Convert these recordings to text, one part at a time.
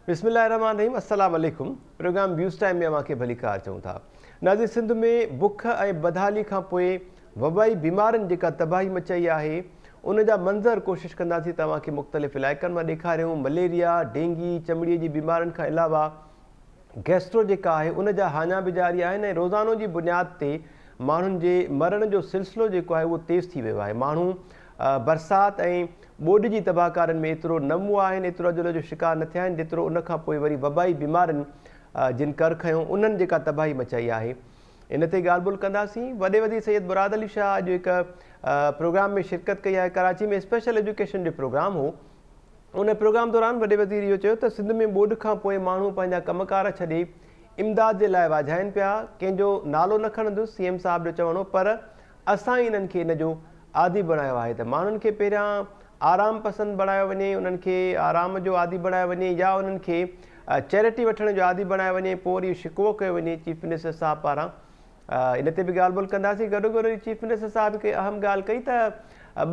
بسم الله الرحمٰن الرحيم السلام عليڪم پروگرام ويوز ٽائيم ۾ اوهان کي ڀليڪار چئون ٿا. ناظرين سنڌ ۾ بک ۽ بدحالي کان پوء وبائي بيمارين جيڪا تباهي مچائي آهي ان جا منظر ڪوشش ڪنداسين ته اوهان کي مختلف علائقن مان ڏيکاريون مليريا، ڊينگي، چمڙي جي بيمارين کان علاوه گيسٽرو جيڪا آهي ان جا هاڃا به جاري آهن ۽ روزانو جي بنياد تي ماڻهن جي مرڻ جو سلسلو جيڪو آهي اهو تيز ٿي ويو آهي ماڻهو برسات ۽ ٻوڏ جي تباهڪارين ۾ ايترو نه مئا آهن ايترو اجل جو شڪار نه ٿيا آهن جيترو ان کان پوء وري وبائي بيمارين جن ڪر کنيو انهن جيڪا تباهي مچائي آهي ان تي ڳالهه ٻولهه ڪنداسين وڏي وزير سيد مراد علي شاهه اڄ هڪ پروگرام ۾ شرڪت ڪئي آهي ڪراچي ۾ اسپيشل ايجوڪيشن جو پروگرام هو ان پروگرام دوران وڏي وزير اهو چيو ته سنڌ ۾ ٻوڏ کان پوء ماڻهو پنهنجا ڪم ڪار ڇڏي امداد جي لاء واجهائين پيا، ڪنهن جو نالو نه کڻندس، سي ايم صاحب جو چوڻ هو پر اسان ئي انهن کي ان جو عادي بڻايو آهي ته ماڻهن کي پهريان آرام پسند بڻايو وڃي، انهن کي آرام جو عادي بڻايو وڃي يا انهن کي چيرٽي وٺڻ جو عادي بڻايو وڃي پوء وري اهو شڪوو ڪيو وڃي چيف منسٽر صاحب پاران ان تي به ڳالهه ٻولهه ڪنداسين گڏوگڏ وري چيف منسٽر صاحب هڪ اهم ڳالهه ڪئي ته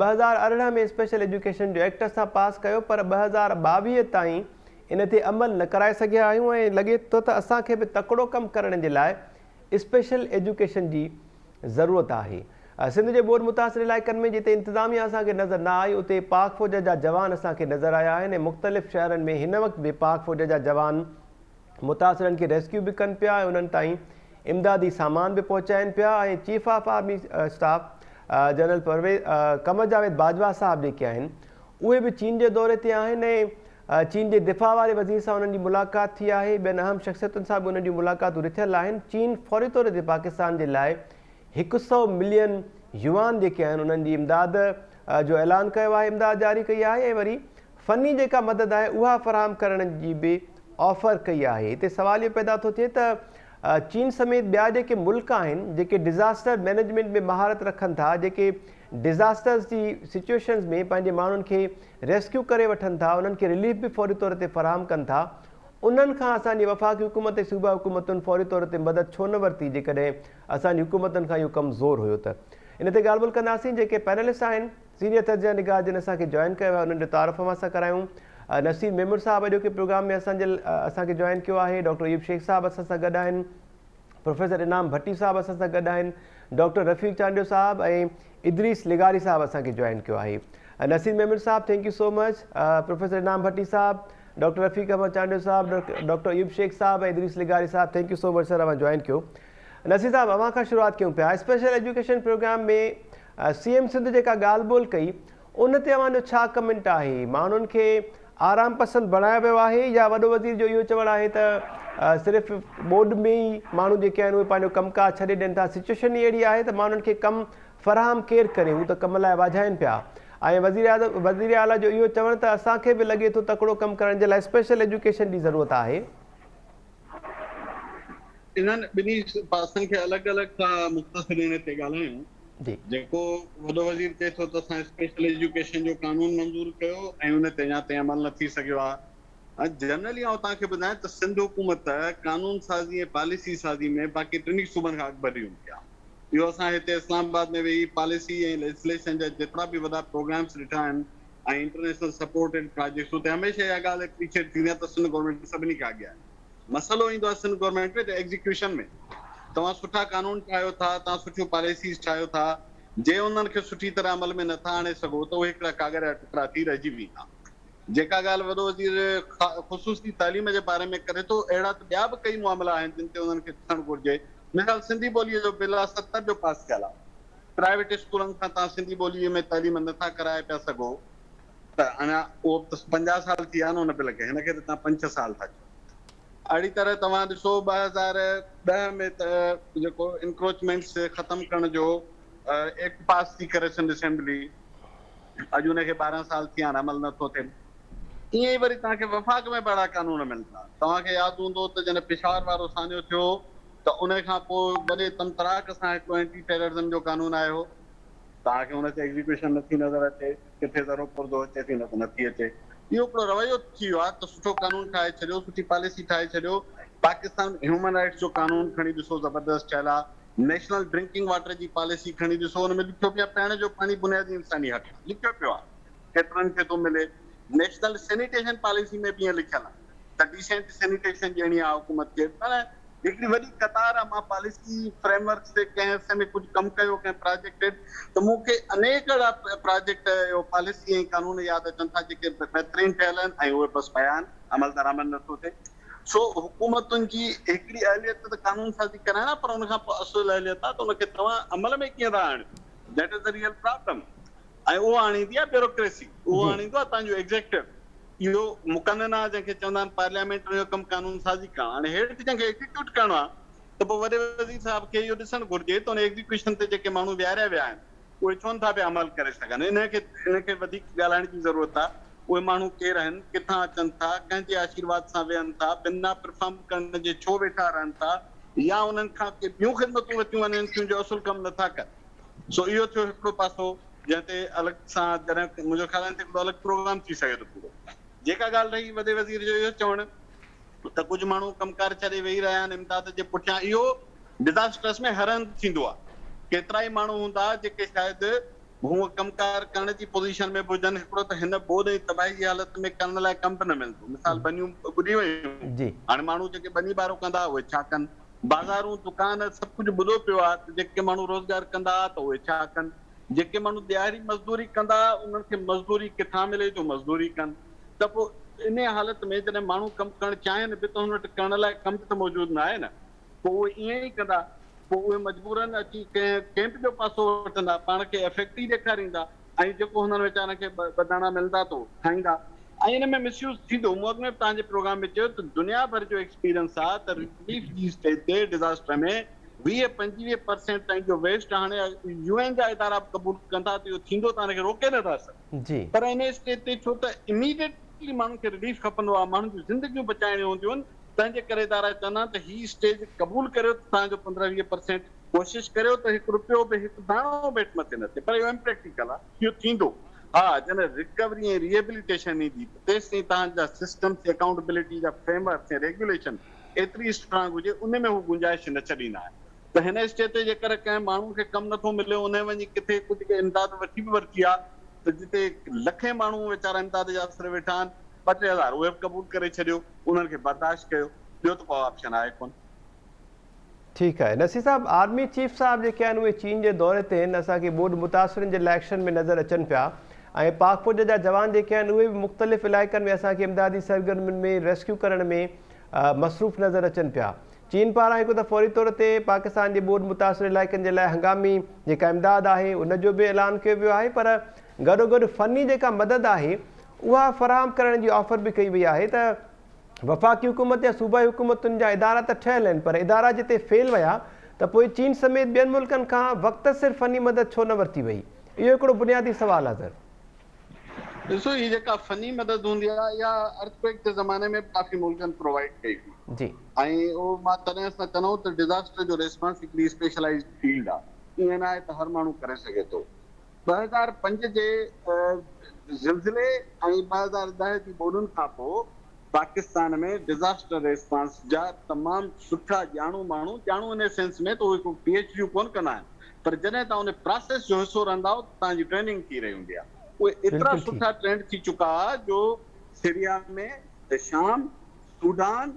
2018 ۾ اسپيشل ايجوڪيشن جو ايڪٽ اسان پاس ڪيو پر 2022 تائين ان تي عمل نه ڪرائي سگهيا آهيون ۽ لڳي ٿو ته اسان کي به تڪڙو ڪم ڪرڻ جي لاء اسپيشل ايجوڪيشن جي ضرورت آهي. سنڌ جي ٻوڏ متاثر علائقن ۾ جتي انتظاميا اسان کي نظر نه آئي اتي پاڪ فوج جا جوان اسان کي نظر آيا آهن ۽ مختلف شهرن ۾ هن وقت به پاڪ فوج جا جوان متاثرن کي ريسڪيو به ڪن پيا ۽ انهن تائين امدادي سامان به پهچائين پيا ۽ chief of army staff general Pervez Qamar Javed Bajwa صاحب جيڪي آهن اهي به چين جي دوري تي آهن ۽ چين جي دفاع واري وزير سان انهن جي ملاقات ٿي آهي ٻين اهم شخصيتن سان به انهن جون ملاقاتون رٿيل آهن چين فوري طور تي پاڪستان جي لاء هڪ سئو ملين يوان جيڪي آهن انهن جي امداد جو اعلان ڪيو آهي امداد جاري ڪئي آهي ۽ وري فني جيڪا مدد آهي اها فراهم ڪرڻ جي به آفر ڪئي آهي. هتي سوال اهو پيدا ٿو ٿئي ته چين سميت ٻيا جيڪي ملڪ آهن جيڪي ڊزاسٽر مئنيجمينٽ ۾ مهارت رکن ٿا جيڪي ڊزاسٽرز جي سچوئيشنز ۾ پنهنجي ماڻهن کي ريسڪيو ڪري وٺن ٿا انهن کي رليف به فوري طور تي فراهم ڪن ٿا انهن کان اسان جي وفاقي حڪومت ۽ صوبائي حڪومتن فوري طور تي مدد ڇو نه ورتي جيڪڏهن اسان جي حڪومتن کان اهو ڪم زور هيو ته ان تي ڳالهه ٻولهه ڪنداسين جيڪي پينلسٽ آهن سينيئر تجزيه نگار جن اسان کي جوائن ڪيو آهي انهن جو تعارف اوهان سان ڪرايون. نصير ميمڻ صاحب اڄوڪي پروگرام ۾ اسان جي اسان کي جوائن ڪيو آهي، ڊاڪٽر ايوب شيخ صاحب اسان سان گڏ آهن، پروفيسر انعام ڀٽي صاحب اسان سان گڏ آهن، ڊاڪٽر رفيق چانڊيو صاحب ۽ ادريس لغاري صاحب اسان کي جوائن ڪيو آهي. نصير ميمڻ صاحب thank you so much, professor Inam Bhatti صاحب، ڊاڪٽر رفيق احمد چانڊيو صاحب، ڊاڪٽر ايوب شيخ صاحب ۽ ادريس لغاري صاحب thank you so much sir اوهان جوائن ڪيو. نصير صاحب اوهان کان شروعات ڪيون پيا special education programme ۾ C M Sindh جيڪا ڳالهه ٻولهه ڪئي ان تي اوهان جو ڇا ڪمينٽ آهي ماڻهن کي آرام پسند بڻايو ويو آهي يا وڏو وزير جو اهو چوڻ آهي ته صرف ٻوڏ ۾ ئي ماڻهو جيڪي آهن اهي پنهنجو ڪم ڪار ڇڏي ڏين ٿا سچوئيشن ئي اهڙي آهي ته ماڻهن کي ڪم فراهم ڪير ڪري هو ته ڪم لاء واجهائين پيا ۽ وزيراعظم وزير اعليٰ جو اهو چوڻ ته اسان کي به لڳي ٿو تڪڙو ڪم ڪرڻ جي لاء اسپيشل ايجوڪيشن جي ضرورت آهي. انهن ٻنهي پاسن کي الڳ الڳ ٿا مختصر ان تي ڳالهايون. جيڪو وڏو وزير چئي ٿو ته اسان اسپيشل ايجوڪيشن جو قانون منظور ڪيو ۽ ان تي اڃا تائين عمل نه ٿي سگهيو آهي. جنرلي آئون توهان کي ٻڌايان ته سنڌ حڪومت قانون سازي ۽ پاليسي سازي ۾ باقي ٽنهي صوبن کان اڳڀري هوندي آهي. اهو اسان هتي اسلام آباد ۾ ويهي پاليسي ۽ ليجسليشن جا جيترا به وڏا پروگرامس ڏٺا آهن ۽ انٽرنيشنل سپورٽيڊ پراجيڪٽس اتي هميشه اها ڳالهه اپريشيٽ ٿيندي آهي ته سنڌ گورنمينٽ سڀني کان اڳيان آهي. مسئلو ايندو آهي سنڌ گورنمينٽ ۾ ته ايگزيڪيوشن ۾ توهان سٺا قانون ٺاهيو ٿا، توهان سٺيون پاليسيز ٺاهيو ٿا، جي انهن کي سٺي طرح عمل ۾ نٿا آڻي سگهو ته اهي هڪڙا ڪاڳر جا ٽڪرا ٿي رهجي ويندا. جيڪا ڳالهه وڏو وزير خصوصي تعليم جي باري ۾ ڪري ٿو، اهڙا ته ٻيا به ڪئي معاملا آهن جن تي انهن کي ڏسڻ گهرجي. مثال سنڌي ٻوليء جو بل آ 70 جو پاس ٿيل آ. پرائيويٽ اسڪولن کان توهان سنڌي ٻوليء ۾ تعليم نٿا ڪرائي پيا سگهو ته اڃا اهو به ته 50 سال ٿي ويا آهن ان بل کي، هن کي ته توهان پنج ڇهه سال ٿا چئو. اهڙي طرح توهان ڏسو 2010 ۾ ته جيڪو انڪروچمينٽس ختم ڪرڻ جو ايڪٽ پاس ٿي ڪري سنڌ اسيمبلي اڄ ان کي 12 سال ٿي ويا آهن عمل نه ٿو ٿئي. ائين ئي وري توهان کي وفاق ۾ به اهڙا قانون ملندا. توهان کي ياد هوندو ته جڏهن پشاور وارو سانحو ٿيو ته ان کان پوء وڏي طمطراق سان هڪڙو اينٽي ٽيررزم جو قانون آيو هو. توهان کي ان تي ايگزيڪيوشن نٿي نظر اچي. ڪٿي ذرو پرزو اچي ٿي نه ته نٿي اچي. اهو هڪڙو رويو ٿي ويو آهي ته سٺو قانون ٺاهي ڇڏيو، سٺي پاليسي ٺاهي ڇڏيو. پاڪستان ۾ هيومن رائيٽس جو قانون کڻي ڏسو زبردست ٺهيل آهي. نيشنل ڊرنڪنگ واٽر جي پاليسي کڻي ڏسو ان ۾ لکيو پيو آهي پيئڻ جو پاڻي بنيادي انساني حق آهي. لکيو پيو آهي. ڪيترن کي ٿو ملي. نيشنل سينيٽيشن پاليسي ۾ به ائين لکيل آهي. ته ڊيسينٽ سينيٽيشن ڏيڻي آهي حڪومت کي معنيٰ هڪڙي وڏي قطار آهي مان پاليسي فريم ورڪس تي ڪنهن عرصي ۾ ڪجهه ڪم ڪيو ڪنهن پراجيڪٽ هيٺ ته مون کي انيڪ اهڙا پراجيڪٽ اهو پاليسي ۽ قانون ياد اچن ٿا جيڪي بهترين ٺهيل آهن ۽ اهي بس پيا آهن عملدرآمد نٿو ٿئي سو حڪومتن جي هڪڙي اهليت ته قانون سازي ڪرائڻ آهي پر ان کان پوء اصل اهليت آهي ته ان کي توهان عمل ۾ ڪيئن ٿا آڻيو that is the real problem ۽ اهو آڻيندي آهي بيوروڪريسي اهو آڻيندو آهي توهان جو ايگزيڪٽو اهو مقننه آهي جنهن کي چوندا آهن پارليامينٽ ان جو ڪم قانون سازي ڪرڻ هاڻي هيٺ جنهن کي ايگزيڪيوٽ ڪرڻو آهي ته پوء وڏي وزير صاحب کي اهو ڏسڻ گهرجي ته ان ايگزيڪيوشن تي جيڪي ماڻهو ويهاريا ويا آهن اهي ڇو نٿا پيا عمل ڪري سگهن ان کي ان کي وڌيڪ ڳالهائڻ جي ضرورت آهي اهي ماڻهو ڪير آهن ڪٿان اچن ٿا ڪنهن جي آشيرواد سان ويهن ٿا بنا پرفارم ڪرڻ جي ڇو ويٺا رهن ٿا يا انهن کان ڪي ٻيون خدمتون ورتيون وڃن ٿيون جو اصل ڪم نٿا ڪن. سو اهو ٿيو هڪڙو پاسو جنهن تي الڳ سان جڏهن منهنجو خيال آهي ان تي هڪڙو الڳ پروگرام ٿي سگهي ٿو پورو. جيڪا ڳالهه رهي وڏي وزير جو اهو چوڻ ته ڪجهه ماڻهو ڪم ڪار ڇڏي ويهي رهيا آهن امداد جي پٺيان اهو ڊزاسٽرس ۾ هر هنڌ ٿيندو آهي ڪيترائي ماڻهو هوندا جيڪي شايد هونء ڪم ڪار ڪرڻ جي پوزيشن ۾ به هجن هڪڙو ته هن ٻوڏ ۽ تباهي جي حالت ۾ ڪرڻ لاء ڪم به نه ملندو مثال ٻنيون ٻڏي ويون هاڻي ماڻهو جيڪي ٻني ٻارو ڪندا اهي ڇا ڪن بازارون، دڪان سڀ ڪجهه ٻڏو پيو آهي ته جيڪي ماڻهو روزگار ڪندا ها ته اهي ڇا ڪن؟ جيڪي ماڻهو ڏهاڙي مزدوري ڪندا ها انهن کي مزدوري ڪٿان ملي جو مزدوري ڪن؟ ته پوء انهيء حالت ۾ جڏهن ماڻهو ڪم ڪرڻ چاهين به ته هن وٽ ڪرڻ لاء ڪم به ته موجود ناهي نه پوء اهي ائين ئي ڪندا پوء اهي مجبورن اچي ڪنهن ڪئمپ جو پاسو وٺندا پاڻ کي افيڪٽ ئي ڏيکاريندا. ۽ جيڪو هنن ويچارن کي ٻه داڻا ملندا ته اهو کائيندا ۽ ان ۾ مس يوز ٿيندو. مون اڳ ۾ به توهان جي پروگرام ۾ چيو ته دنيا ڀر جو ايڪسپيرينس آ ته رليف جي اسٽيج تي ڊزاسٽر ۾ 20 25 پرسينٽ تائين جو ويسٽ هاڻي يو اين جا ادارا به قبول ڪن ٿا ته اهو ٿيندو ته ان کي روڪي نه ٿا سگهن پر ان اسٽيج تي ڇو ته اميڊيٽلي ماڻهن کي رليف کپندو آ ماڻهن جون زندگيون بچائڻيون هونديون آهن تنهن جي ڪري ادارا چوندا آهن ته هي اسٽيج قبول ڪريو ته توهان جو 15 20 پرسينٽ ڪوشش ڪريو ته هڪ رپيو به هڪ داڻو به هيٺ مٿي نه ٿئي پر اهو امپريڪٽيڪل آهي اهو ٿيندو ها جڏهن رڪوري ۽ ريهيبليٽيشن ايندي ته تيستائين توهان جا سسٽمس اڪائونٽبلٽي جا فريم ورڪس ۽ ريگيوليشن ايتري اسٽرانگ هجي ان ۾ هو گنجائش نه ڇڏيندا آهن ته هن اسٽيج تي جيڪر ڪنهن ماڻهو کي ڪم نٿو ملي انهي وڃي ڪٿي ڪجهه امداد وٺي به ورتي آهي ته جتي لکين ماڻهو ويچارا امداد جي آسري ويٺا آهن ٻه ٽي هزار اهي به قبول ڪري ڇڏيو انهن کي برداشت ڪيو ٻيو ته ڪو آپشن آهي ڪونه. ٺيڪ آهي نصير صاحب آرمي چيف صاحب جيڪي آهن اهي چين جي دوري تي آهن اسان کي ٻوڏ متاثرن جي لاء ايڪشن ۾ نظر اچن پيا ۽ پاڪ فوج جا جوان جيڪي آهن اهي به مختلف علائقن ۾ اسان کي امدادي سرگرمين ۾ ريسڪيو ڪرڻ ۾ مصروف نظر اچن پيا چين پاران هڪ ته فوري طور تي پاڪستان جي ٻوڏ متاثر علائقن جي لاء هنگامي جيڪا امداد آهي ان جو به اعلان ڪيو ويو آهي پر گڏوگڏ فني جيڪا مدد آهي اها فراهم ڪرڻ جي آفر به ڪئي وئي آهي ته وفاقي حڪومت يا صوبائي حڪومتن جا ادارا ته ٺهيل آهن پر ادارا جتي فيل ويا ته پوء چين سميت ٻين ملڪن کان وقت سر فني مدد ڇو نه ورتي وئي؟ اهو هڪڙو بنيادي سوال آهي سر. ڏسو هي جيڪا فني مدد هوندي آهي اها ارٿ ڪوئڪ جي زماني ۾ به ڪافي ملڪن پرووائيڊ ڪئي هئي ۽ اهو مان تڏهن اسان چوندا آهيون ته ڊزاسٽر جو ريسپانس هڪڙي اسپيشلائيزڊ فيلڊ آهي ائين ناهي ته هر ماڻهو ڪري سگهي ٿو. 2005 جي زلزلي ۽ 2010 جي ٻوڏن کانپوء پاڪستان ۾ ڊزاسٽر ريسپانس جا تمام سٺا ڄاڻو ماڻهو، ڄاڻو ان سينس ۾ ته اهي ڪو پي ايڇ ڊيون ڪونه ڪندا آهن پر جڏهن توهان ان پراسيس جو حصو رهندا آهيو ته توهان جي ٽريننگ ٿي رهي هوندي آهي. اهي ايترا سٺا ٽرينڊ ٿي چڪا هئا جو سيريا ۾، شام، سوڊان،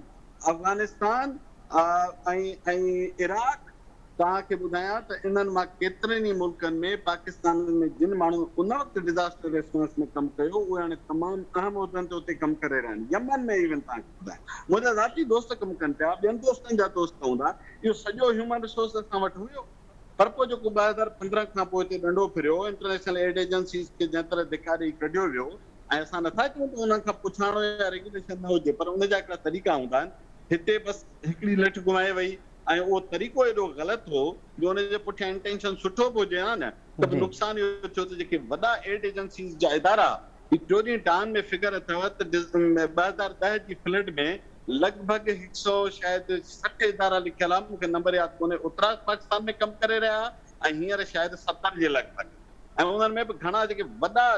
افغانستان ۽ عراق توهان کي ٻڌايان ته انهن مان ڪيترن ئي ملڪن ۾ پاڪستانين ۾ جن ماڻهن ان وقت ڊزاسٽر ريسپانس ۾ ڪم ڪيو اهي هاڻي تمام اهم عهدن تي اتي ڪم ڪري رهيا آهن. يمن ۾ ايون توهان کي ٻڌايان منهنجا ذاتي دوست ڪم ڪن پيا ٻين دوستن جا دوست هوندا اهو سڄو هيومن ريسورس اسان وٽ هيو پر پوء جيڪو 2015 کان پوء هتي ڏنڊو ڦريو انٽرنيشنل ايڊ ايجنسيز کي جنهن طرح ڌڪا ڏئي ڪڍيو ويو ۽ اسان نٿا چئون ته انهن کان پڇاڻو يا ريگيوليشن نه هجي پر ان جا هڪڙا طريقا هوندا آهن هتي بس هڪڙي لٺ گهمائي وئي ۽ اهو طريقو ايڏو غلط هو جو ان جي پٺيان انٽينشن سٺو به هجي ها نه ته به نقصان اهو ٿيو ته جيڪي وڏا ايڊ ايجنسيز جا ادارا هي چوڏهين ڊان ۾ فگر اٿو ته 2010 جي فلڊ ۾ لڳ ڀڳ هڪ سئو شايد 60 ادارا لکيل ها مون کي نمبر ياد ڪونهي اوترا پاڪستان ۾ ڪم ڪري رهيا ها ۽ هينئر شايد 70 جي لڳ ڀڳ ۽ انهن ۾ به گهڻا جيڪي وڏا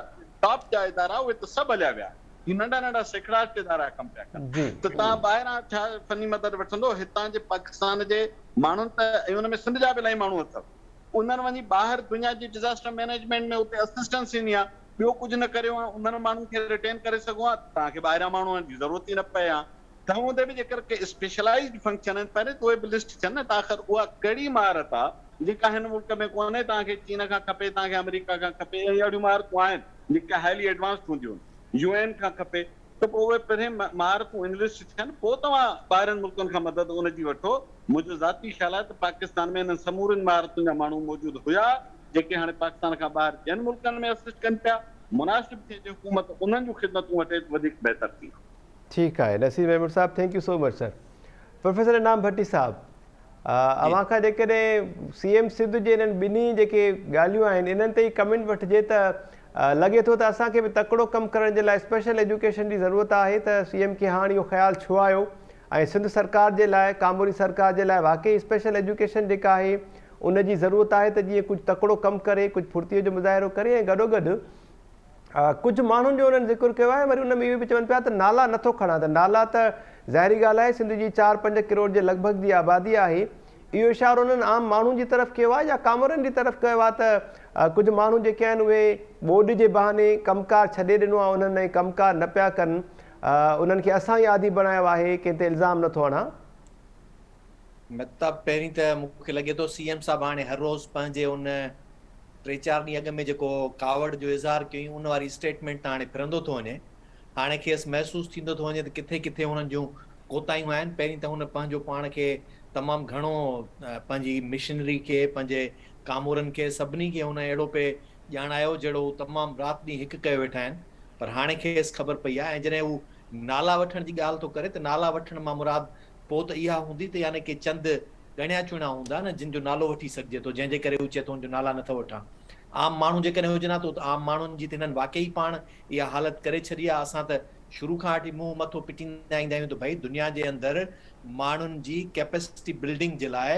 ٽاپ جا ادارا اهي ته سڀ هليا ويا. هي ننڍا ننڍا سيکڙاٽ ادارا ڪم پيا ڪن ته توهان ٻاهران ڇا فني مدد وٺندو هتان جي پاڪستان جي ماڻهن ته ۽ ان ۾ سنڌ جا به الاهي ماڻهو اٿو انهن وڃي ٻاهر دنيا جي ڊزاسٽر مئنيجمينٽ ۾ اتي اسسٽنس ڏني آ ٻيو ڪجهه نه ڪريو ها انهن ماڻهن کي رٽين ڪري سگهو ها توهان کي ٻاهريان ماڻهن جي ضرورت ئي نه پئي ها. تنهن هوندي به جيڪر ڪي اسپيشلائيزڊ فنڪشن آهن پهرين ته اهي به لسٽ ٿين نه ته آخر اها ڪهڙي مهارت آهي جيڪا هن ملڪ ۾ ڪونهي توهان کي چين کان کپي توهان کي آمريڪا کان کپي ۽ اهڙيون مهارتون آهن جيڪي هائلي ايڊوانسڊ هونديون آهن يو اين کان کپي ته پوء اهي پهرين مهارتون انلسٽ ٿين پوء توهان ٻاهرين ملڪن کان مدد ان جي وٺو منهنجو ذاتي خيال آهي ته پاڪستان ۾ انهن سمورين مهارتن جا ماڻهو موجود هيا جيڪي هاڻي پاڪستان کان ٻاهر ٻين ملڪن ۾ اسسٽ ڪن پيا مناسب ٿئي جي حڪومت انهن جون خدمتون وٺي ته وڌيڪ بهتر ٿيندو. ٺيڪ آهي نصير محمود صاحب thank you so much sir professor Inam Bhatti صاحب اوهان کان جيڪڏهن سي ايم سنڌ جي انهن ٻنهي جيڪي ڳالهيون آهن انهن تي ئي ڪمينٽ وٺجي ته لڳي ٿو ته اسان کي به تڪڙو ڪم ڪرڻ جي لاء اسپيشل ايجوڪيشن جي ضرورت آهي ته سي ايم کي هاڻ اهو خيال ڇو آيو ۽ سنڌ سرڪار جي لاء ڪاموري سرڪار جي لاء واقعي اسپيشل ايجوڪيشن جيڪا آهي ان جي ضرورت آهي ته جيئن ڪجهه تڪڙو ڪم ڪري ڪجهه ڦڙتي جو مظاهرو ڪري ۽ گڏوگڏ ڪجهه ماڻهن جو انهن ذڪر ڪيو آهي وري ان ۾ اهو به چون پيا ته نالا نٿو کڻان ته نالا ته ظاهري ڳالهه آهي سنڌ جي چار پنج ڪروڙ جي لڳ ڀڳ جي آبادي آهي اهو اشارو انهن عام ماڻهن جي طرف ڪيو آهي يا ڪامورن جي طرف ڪيو آهي ته ڪجهه ماڻهو جيڪي آهن اهي ٻوڏ جي بهاني ڪم ڪار ڇڏي ڏنو آهي انهن ۽ ڪم ڪار نه پيا ڪن انهن کي اسان ئي عادي بڻايو آهي ڪنهن تي الزام نٿو هڻان. مهتاب پهرين ته مون کي لڳي ٿو سي ايم صاحب هاڻي هر روز پنهنجي ان ٽي چار ڏينهن اڳ ۾ جيڪو ڪاوڙ جو اظهار ڪيائين ان واري اسٽيٽمينٽ تان هاڻي ڦرندو ٿو وڃي. هاڻي کيس محسوس ٿيندو ٿو وڃي ته ڪٿي ڪٿي هنن جون ڪوتاهيون آهن. پهرين ته هن پنهنجو پاڻ کي تمام گهڻو پنهنجي مشنري کي پنهنجي ڪامورن کي سڀني کي هن اهڙو پئي ڄاڻايو جهڙو هو تمام رات ڏينهن هڪ ڪيو ويٺا آهن پر هاڻي کيس خبر پئي آهي ۽ جڏهن هو نالا وٺڻ جي ڳالهه ٿو ڪري ته نالا وٺڻ مان مراد پوء ته اها هوندي ته يعني ڪي چند ڳڻيا چڻيا هوندا نه جن جو نالو وٺي سگهجي ٿو جنهن جي ڪري هو چئي ٿو ان جو نالا نٿو وٺان. عام ماڻهو جيڪڏهن هجن ها ته عام ماڻهن جي ته هنن واقعي پاڻ اها حالت ڪري ڇڏي ها. اسان ته شروع کان وٺي منهن مٿو پٽيندا ايندا آهيون ته ڀئي دنيا جي اندر ماڻهن جي ڪيپيسٽي بلڊنگ جي لاء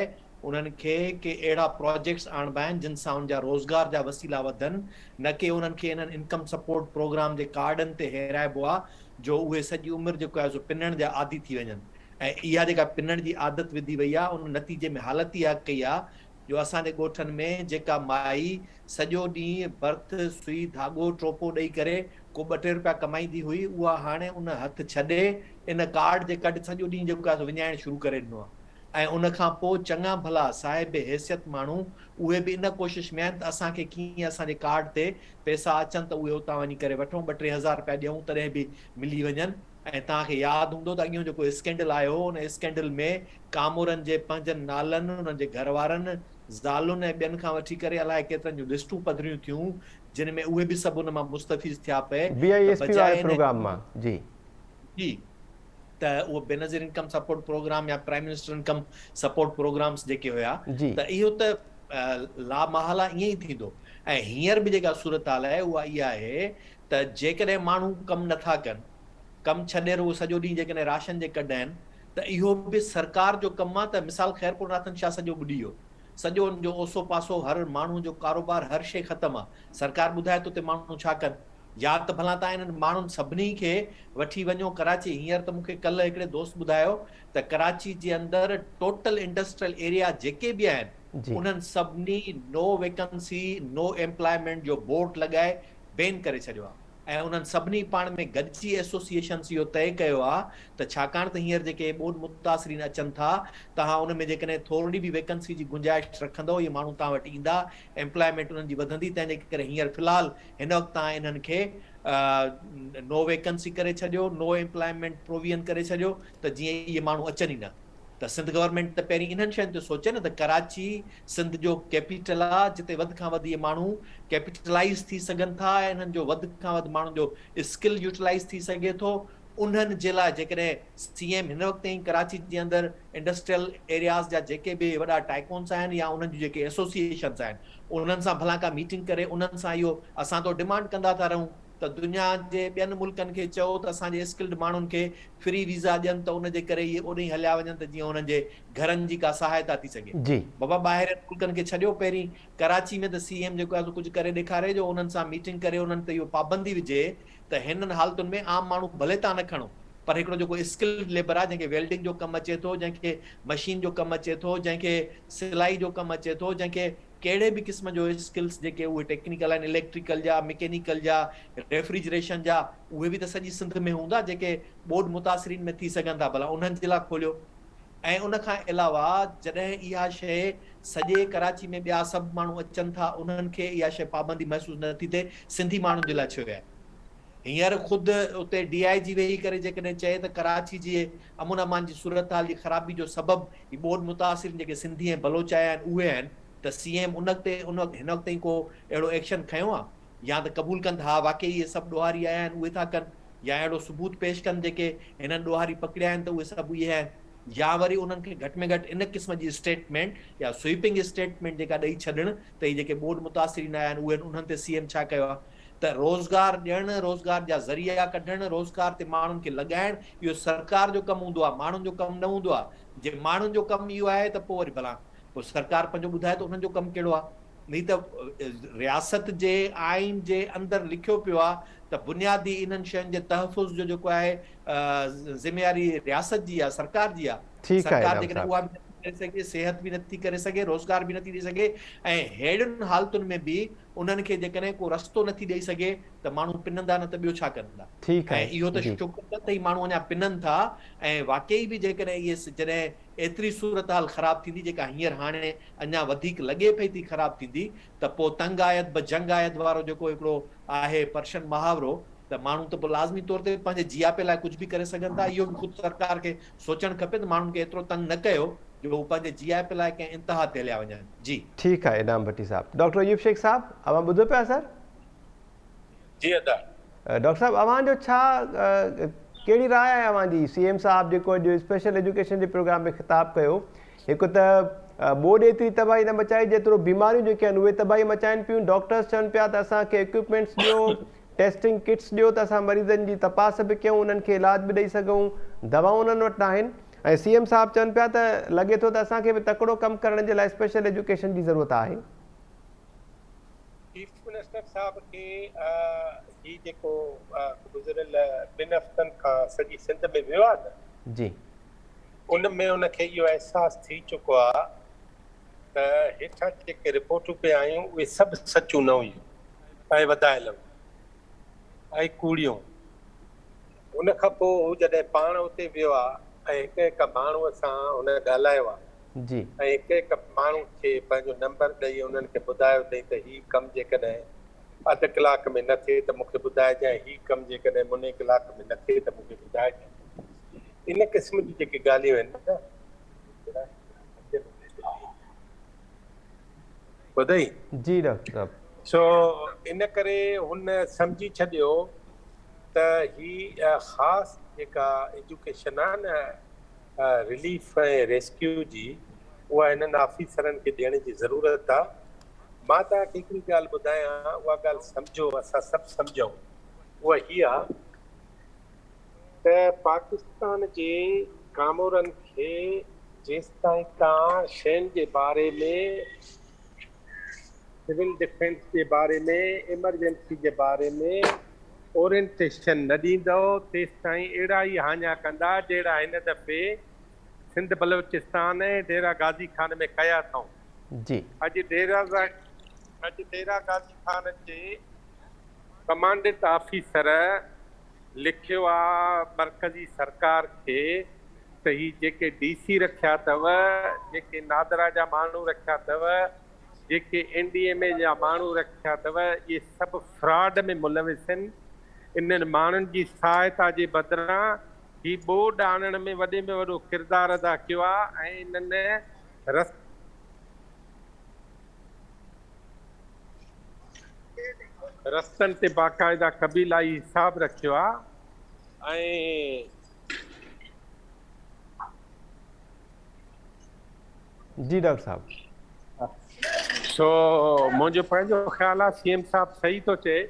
انهن کي ڪي اهڙا پراجيڪٽس آڻبا آهن جن سان انهن جا روزگار جا وسيلا وڌن نه ڪي انهن کي انهن انڪم سپورٽ پروگرام جي ڪارڊن تي هيرائبو آهي جو اهي سڄي عمر جيڪو آهي سو پنڻ جا عادي ٿي وڃن ۽ اها جيڪا پنڻ جي عادت وڌي وئي آهي ان نتيجي ۾ حالت اها ڪئي آهي جو اسان جي ڳوٺن ۾ جيڪا مائي سڄو ڏينهن برٿ، سوئي، ڌاڳو، ٽوپو ڏئي ڪري ڪو ٻه ٽي روپيا ڪمائيندي هئي اها هاڻي ان هٿ ڇڏي ان ڪارڊ جي ڪڍ سڄو ڏينهن جيڪو آهي سو وڃائڻ شروع ڪري ڏنو آهي ۽ ان کان پوء چڱا ڀلا صاحب حيثيت ماڻهو اهي به ان ڪوشش ۾ آهن ته اسان کي ڪيئن اسان جي ڪارڊ تي پئسا اچن ته اهي اتان وڃي ڪري وٺون ٻه ٽي هزار رپيا ڏيون تڏهن به ملي وڃن ۽ توهان کي ياد هوندو ته اڳيون جيڪو اسڪينڊل آيو هو ان اسڪينڊل ۾ ڪامورن جي پنهنجن نالن، انهن جي گهر وارن، زالن ۽ ٻين کان وٺي ڪري الائي ڪيترن جون لسٽون پڌريون ٿيون جن ۾ اهي به سڀ ان مان مستفيض ٿيا پئي بي آئي ته ايس پي بجاء واري ان پروگرام مان جي. جي ته اهو بينظير انڪم سپورٽ پروگرام يا prime minister income support programmes جيڪي هيا جي. ته اهو ته لامحاله ائين ئي ٿيندو ۽ هينئر به جيڪا صورتحال آهي اها اها آهي ته جيڪڏهن ماڻهو ڪم نٿا ڪن، ڪم ڇڏي رڳو سڄو ڏينهن جيڪڏهن راشن جي ڪڍ آهن ته اهو به سرڪار جو ڪم آهي ته مثال خيرپور ناٿن شاهه سڄو ٻڏي ويو، سڄو ان جو اوسو پاسو هر ماڻهو جو ڪاروبار هر شيء ختم آهي، سرڪار ٻڌائي ته اتي ماڻهو ڇا ڪن؟ يا ته ڀلا تان انهن ماڻهن سڀني کي وٺي وڃو ڪراچي، هينئر ته مون کي ڪلهه هڪڙي دوست ٻڌايو ته ڪراچي جي اندر ٽوٽل انڊسٽريل ايريا جيڪي به آهن جي. انهن سڀني نو ويڪنسي نو ايمپلائمينٽ جو بورڊ لڳائي بين ڪري ڇڏيو آهي ۽ انهن سڀني پاڻ ۾ گڏجي ايسوسيئيشنس اهو طئي ڪيو آهي ته ڇاڪاڻ ته هينئر جيڪي ٻوڏ متاثرين اچن ٿا توهان ان ۾ جيڪڏهن ٿورڙي به ويڪنسي جي گنجائش رکندؤ اهي ماڻهو توهان وٽ ايندا ايمپلائمينٽ انهن جي وڌندي تنهن جي ڪري هينئر في الحال هن وقت توهان انهن کي نو ويڪنسي ڪري ڇڏيو نو ايمپلائمينٽ پروويزن ڪري ڇڏيو ته جيئن اهي ماڻهو اچن ئي نه. ته سنڌ گورنمينٽ ته پهرين انهن شين تي سوچي نه ته ڪراچي سنڌ جو ڪيپيٽل آ جتي وڌ کان وڌ اهي ماڻهو ڪيپيٽلائيز ٿي سگهن ٿا ۽ انهن جو وڌ کان وڌ ماڻهن جو اسڪل يوٽيلائيز ٿي سگهي ٿو انهن جي لاء جيڪڏهن سي ايم هن وقت تائين ڪراچي جي اندر انڊسٽريل ايرياز جا جيڪي به وڏا ٽائيڪونس آهن يا انهن جون جيڪي ايسوسيئيشنس آهن انهن سان ڀلا ڪا ميٽنگ ڪري انهن سان اهو اسان تو ڊمانڊ ڪندا ٿا رهون ته دنيا جي ٻين ملڪن کي چئو ته اسان جي اسڪلڊ ماڻهن کي فري ويزا ڏين ته ان جي ڪري اهي اوڏهين هليا وڃن ته جيئن انهن جي گهرن جي ڪا سهائتا ٿي سگهي. جي. بابا ٻاهرين ملڪن کي ڇڏيو پهرين ڪراچي ۾ ته سي ايم جيڪو آهي سو ڪجهه ڪري ڏيکاري جو انهن سان ميٽنگ ڪري انهن تي اهو پابندي وجهي ته هنن حالتن ۾ عام ماڻهو ڀلي تان نه کڻو پر هڪڙو جيڪو اسڪلڊ ليبر آهي جنهن کي ويلڊنگ جو ڪم اچي ٿو جنهن کي مشين جو ڪم اچي ٿو جنهن کي سلائي جو ڪم اچي ٿو جنهن کي ڪهڙي به قسم جو اسڪلس جيڪي اهي ٽيڪنيڪل آهن اليڪٽريڪل جا مڪينيڪل جا ريفريجريشن جا اهي به ته سڄي سنڌ ۾ هوندا جيڪي ٻوڏ متاثرين ۾ ٿي سگهن ٿا ڀلا انهن جي لاء کوليو ۽ ان کان علاوه جڏهن اها شيء سڄي ڪراچي ۾ ٻيا سڀ ماڻهو اچن ٿا انهن کي اها شيء پابندي محسوس نه ٿي ٿئي سنڌي ماڻهن جي لاء ڇو آهي؟ هينئر خود اتي ڊي I جي ويهي ڪري جيڪڏهن چئي ته ڪراچي جي امن امان جي صورتحال جي خرابي جو سبب هي ٻوڏ متاثرين جيڪي سنڌي ۽ بلوچ آيا آهن اهي آهن ته سي ايم ان تي ان وقت هن وقت تائين ڪو اهڙو ايڪشن کنيو آهي يا ته قبول ڪن ته ها واقعي اهي سڀ ڏوهاري آيا آهن اهي ٿا ڪن يا اهڙو ثبوت پيش ڪن جيڪي هنن ڏوهاري پڪڙيا آهن ته اهي سڀ اهي آهن يا وري انهن کي گهٽ ۾ گهٽ ان قسم جي اسٽيٽمينٽ يا سوئپنگ اسٽيٽمينٽ جيڪا ڏئي ڇڏڻ ته هي جيڪي ٻوڏ متاثرين آيا آهن اهي آهن انهن تي سي ايم ڇا ڪيو آهي ته روزگار ڏيڻ، روزگار جا ذريعا ڪڍڻ، روزگار تي ماڻهن کي لڳائڻ اهو سرڪار جو ڪم هوندو آهي، ماڻهن جو ڪم نه هوندو آهي. جي ماڻهن جو ڪم اهو آهي ته پوء وري ڀلا پوء سرڪار پنهنجو ٻڌائي ته انهن جو ڪم ڪهڙو آهي. ني ته رياست جي آئين جي اندر لکيو پيو آهي ته بنيادي انهن شين جي تحفظ جو جيڪو آهي ذميواري رياست جي آهي، سرڪار جي آهي. ٺيڪ آهي سرڪار انعام جيڪڏهن صاحب. اها به نٿي ڪري سگهي، صحت به نٿي ڪري سگهي، روزگار به نٿي ڏئي سگهي ۽ ههڙين حالتن ۾ به انهن کي جيڪڏهن ڪو رستو نٿي ڏئي سگهي ته ماڻهو پنندا نه ته ٻيو ڇا ڪندا؟ ٺيڪ ۽ آهي اهو ته جي. شڪر ته هي ماڻهو اڃا پنن ٿا ۽ واقعي به جيڪڏهن اهي جڏهن ايتري صورتحال خراب ٿيندي جيڪا هينئر هاڻي اڃا وڌيڪ لڳي پئي ٿي خراب ٿيندي ته پوء تنگ آيد به جنگ آيد وارو جيڪو هڪڙو آهي پرشن محاورو ته ماڻهو ته پوء لازمي طور تي پنهنجي جياپي لاء ڪجهه به ڪري سگهن ٿا اهو به خود سرڪار کي سوچڻ کپي ته ماڻهن کي ايترو تنگ نه ڪيو جو هو پنهنجي جياپي لاء ڪنهن انتها تي هليا وڃن. جي. ٺيڪ آهي انعام ڀٽي صاحب. ڊاڪٽر ايوب شيخ صاحب اوهان ٻڌو پيا سر؟ جي ادا. ڊاڪٽر صاحب اوهان جو ڇا ڪهڙي راء آهي اوهان جي سي ايم صاحب جيڪو اڄ اسپيشل ايجوڪيشن جي پروگرام ۾ خطاب ڪيو هڪ ته ٻوڏ ايتري تباهي نه مچائي جيترو بيماريون جيڪي آهن اهي تباهي مچائن پيون ڊاڪٽرز چون پيا ته اسان کي اڪوپمينٽس ڏيو ٽيسٽنگ ڪٽس ڏيو ته اسان مريضن جي تپاس به ڪيون انهن کي علاج به ڏئي سگهون دوائون انهن وٽ ناهن ۽ سي ايم صاحب چون پيا ته لڳي ٿو ته اسان کي به تڪڙو ڪم ڪرڻ جي لاء اسپيشل ايجوڪيشن جي ضرورت آهي. چيف منسٽر صاحب کي هي جيڪو گذريل ٻن هفتن کان سڄي سنڌ ۾ ويو آهي نه جي. ان ۾ ان کي اهو احساس ٿي چڪو آهي ته هيٺان جيڪي رپورٽون پئي آيون اهي سڀ سچون نه هيون ۽ وڌايل هيون ۽ ڪوڙيون. ان کان پوء هو جڏهن پاڻ اتي ويو آ ۽ هڪ هڪ ماڻهوء سان هن ڳالهايو آ ۽ هڪ هڪ ماڻهو کي پنهنجو نمبر ڏئي انهن کي ٻڌايو اٿئي ته هي ڪم جيڪڏهن اڌ ڪلاڪ ۾ نه ٿئي ته مون کي ٻڌائجانء هي ڪم جيڪڏهن مني ڪلاڪ ۾ نه ٿئي ته مون کي ٻڌائجانء. ان قسم جون جيڪي ڳالهيون آهن نه ٻڌئي؟ جي ڊاڪٽر صاحب. سو ان ڪري هن سمجهي ڇڏيو ته هي خاص جيڪا ايجوڪيشن آهي نه رليف ۽ ريسڪيو جي اها هنن آفيسرن کي ڏيڻ جي ضرورت آهي. مان توهان کي هڪڙي ڳالهه ٻڌايان اها ڳالهه سمجهو اسان سڀ سمجهون اها هي آهي ته پاڪستان جي ڪامورن کي جيستائين توهان شين جي باري ۾ سول ڊفينس جي باري ۾ ايمرجنسي جي باري ۾ اورينٽيشن نه ڏيندؤ تيستائين اهڙا ئي هاڃا ڪندا جهڙا هن دفعي سنڌ بلوچستان ۽ ڊيرا غازي خان ۾ ڪيا اٿئون. جي. اڄ ڊيرا اڄ ڊيرا غازي خان جي ڪمانڊنٽ آفيسر لکيو آ مرڪزي سرڪار کي ته هي جيڪي ڊي سي رکيا اٿو، جيڪي نادرا جا ماڻهو رکيا اٿو، جيڪي اين ڊي ايم اي جا ماڻهو رکيا اٿو، اهي سڀ فراڊ ۾ ملوث آهن، انهن ماڻهن جي سهائتا جي بدران هي ٻوڏ آڻڻ ۾ وڏي ۾ وڏو ڪردار ادا ڪيو آهي ۽ انهن رستن تي باقاعده قبيلائي حساب رکيو آهي ۽. جي ڊاڪٽر صاحب. سو منهنجو پنهنجو خيال آهي سي ايم صاحب صحيح ٿو چئي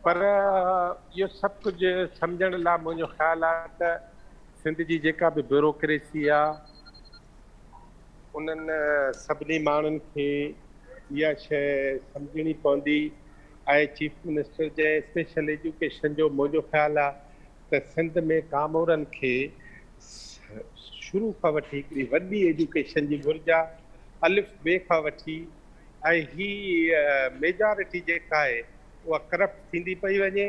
پر اهو سڀ ڪجهه سمجهڻ لاء منهنجو خيال آهي ته سنڌ جي جيڪا به بيوروڪريسي آهي انهن سڀني ماڻهن کي اها شيء سمجهڻي پوندي ۽ چيف منسٽر جنهن اسپيشل ايجوڪيشن جو منهنجو خيال آهي ته سنڌ ۾ ڪامورن کي شروع کان وٺي هڪڙي وڏي ايجوڪيشن جي گهرج آ، الف بي کان وٺي ۽ هي ميجارٽي جيڪا آهي اها ڪرپٽ ٿيندي پئي وڃي.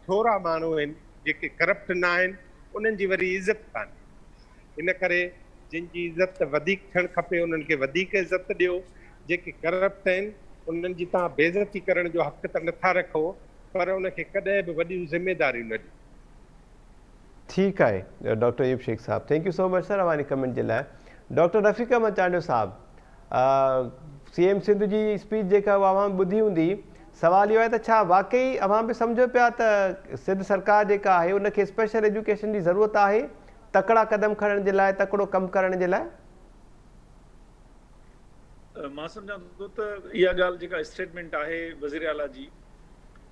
ٿورا ماڻهو آهن جيڪي ڪرپٽ نه آهن انهن جي وري عزت ڪانهي. ان ڪري جن جي عزت وڌيڪ ٿيڻ کپي انهن کي وڌيڪ عزت ڏيو. جيڪي ڪرپٽ آهن انهن جي توهان بيعزتي ڪرڻ جو حق ته نٿا رکو پر ان کي ڪڏهن به وڏيون ذميداريون نه ڏيو. ٺيڪ آهي ڊاڪٽر ايوب شيخ صاحب thank you so much sir اوهان جي ڪمينٽ جي لاء ڊاڪٽر رفيق احمد چانڊيو صاحب سي ايم سنڌ جي اسپيچ جيڪا اها اوهان ٻڌي هوندي سوال اهو آهي ته ڇا واقعي اوهان به سمجهو پيا ته سنڌ سرڪار جيڪا آهي ان کي اسپيشل ايجوڪيشن جي ضرورت آهي تڪڙا قدم کڻڻ جي لاء تڪڙو ڪم ڪرڻ جي لاء؟ مان سمجهان ٿو ته اها ڳالهه جيڪا اسٽيٽمينٽ آهي وزير اعليٰ جي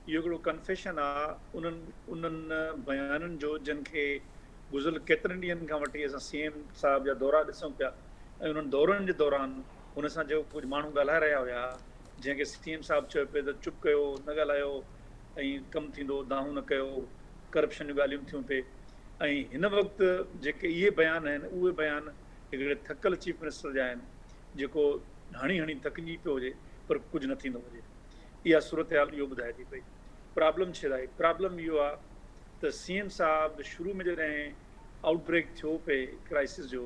اهو هڪڙو ڪنفيشن آ انهن انهن بيانن جو جن کي گذريل ڪيترن ڏينهن کان وٺي اسان سي ايم صاحب جا دورا ڏسون پيا ۽ انهن دورن جي دوران هن سان جيڪو ڪجهه ماڻهو ڳالهائي رهيا هيا جنهن کي سي ايم صاحب چيو پئي ته چپ ڪيو نه ڳالهايو ۽ ڪم ٿيندو دانهون نه ڪيو ڪرپشن جون ڳالهيون ٿيون پئي ۽ هن وقت جيڪي اهي بيان آهن اهي بيان هڪڙي ٿڪل چيف منسٽر جا آهن جيڪو هڻي هڻي ٿڪجي پيو هجي پر ڪجهه نه ٿيندو هجي. اها صورتحال اهو ٻڌائي ٿي پئي. پرابلم ڇا آهي؟ پرابلم اهو آهي ته سي ايم صاحب شروع ۾ جڏهن آئوٽ بريڪ ٿيو پئي ڪرائسس جو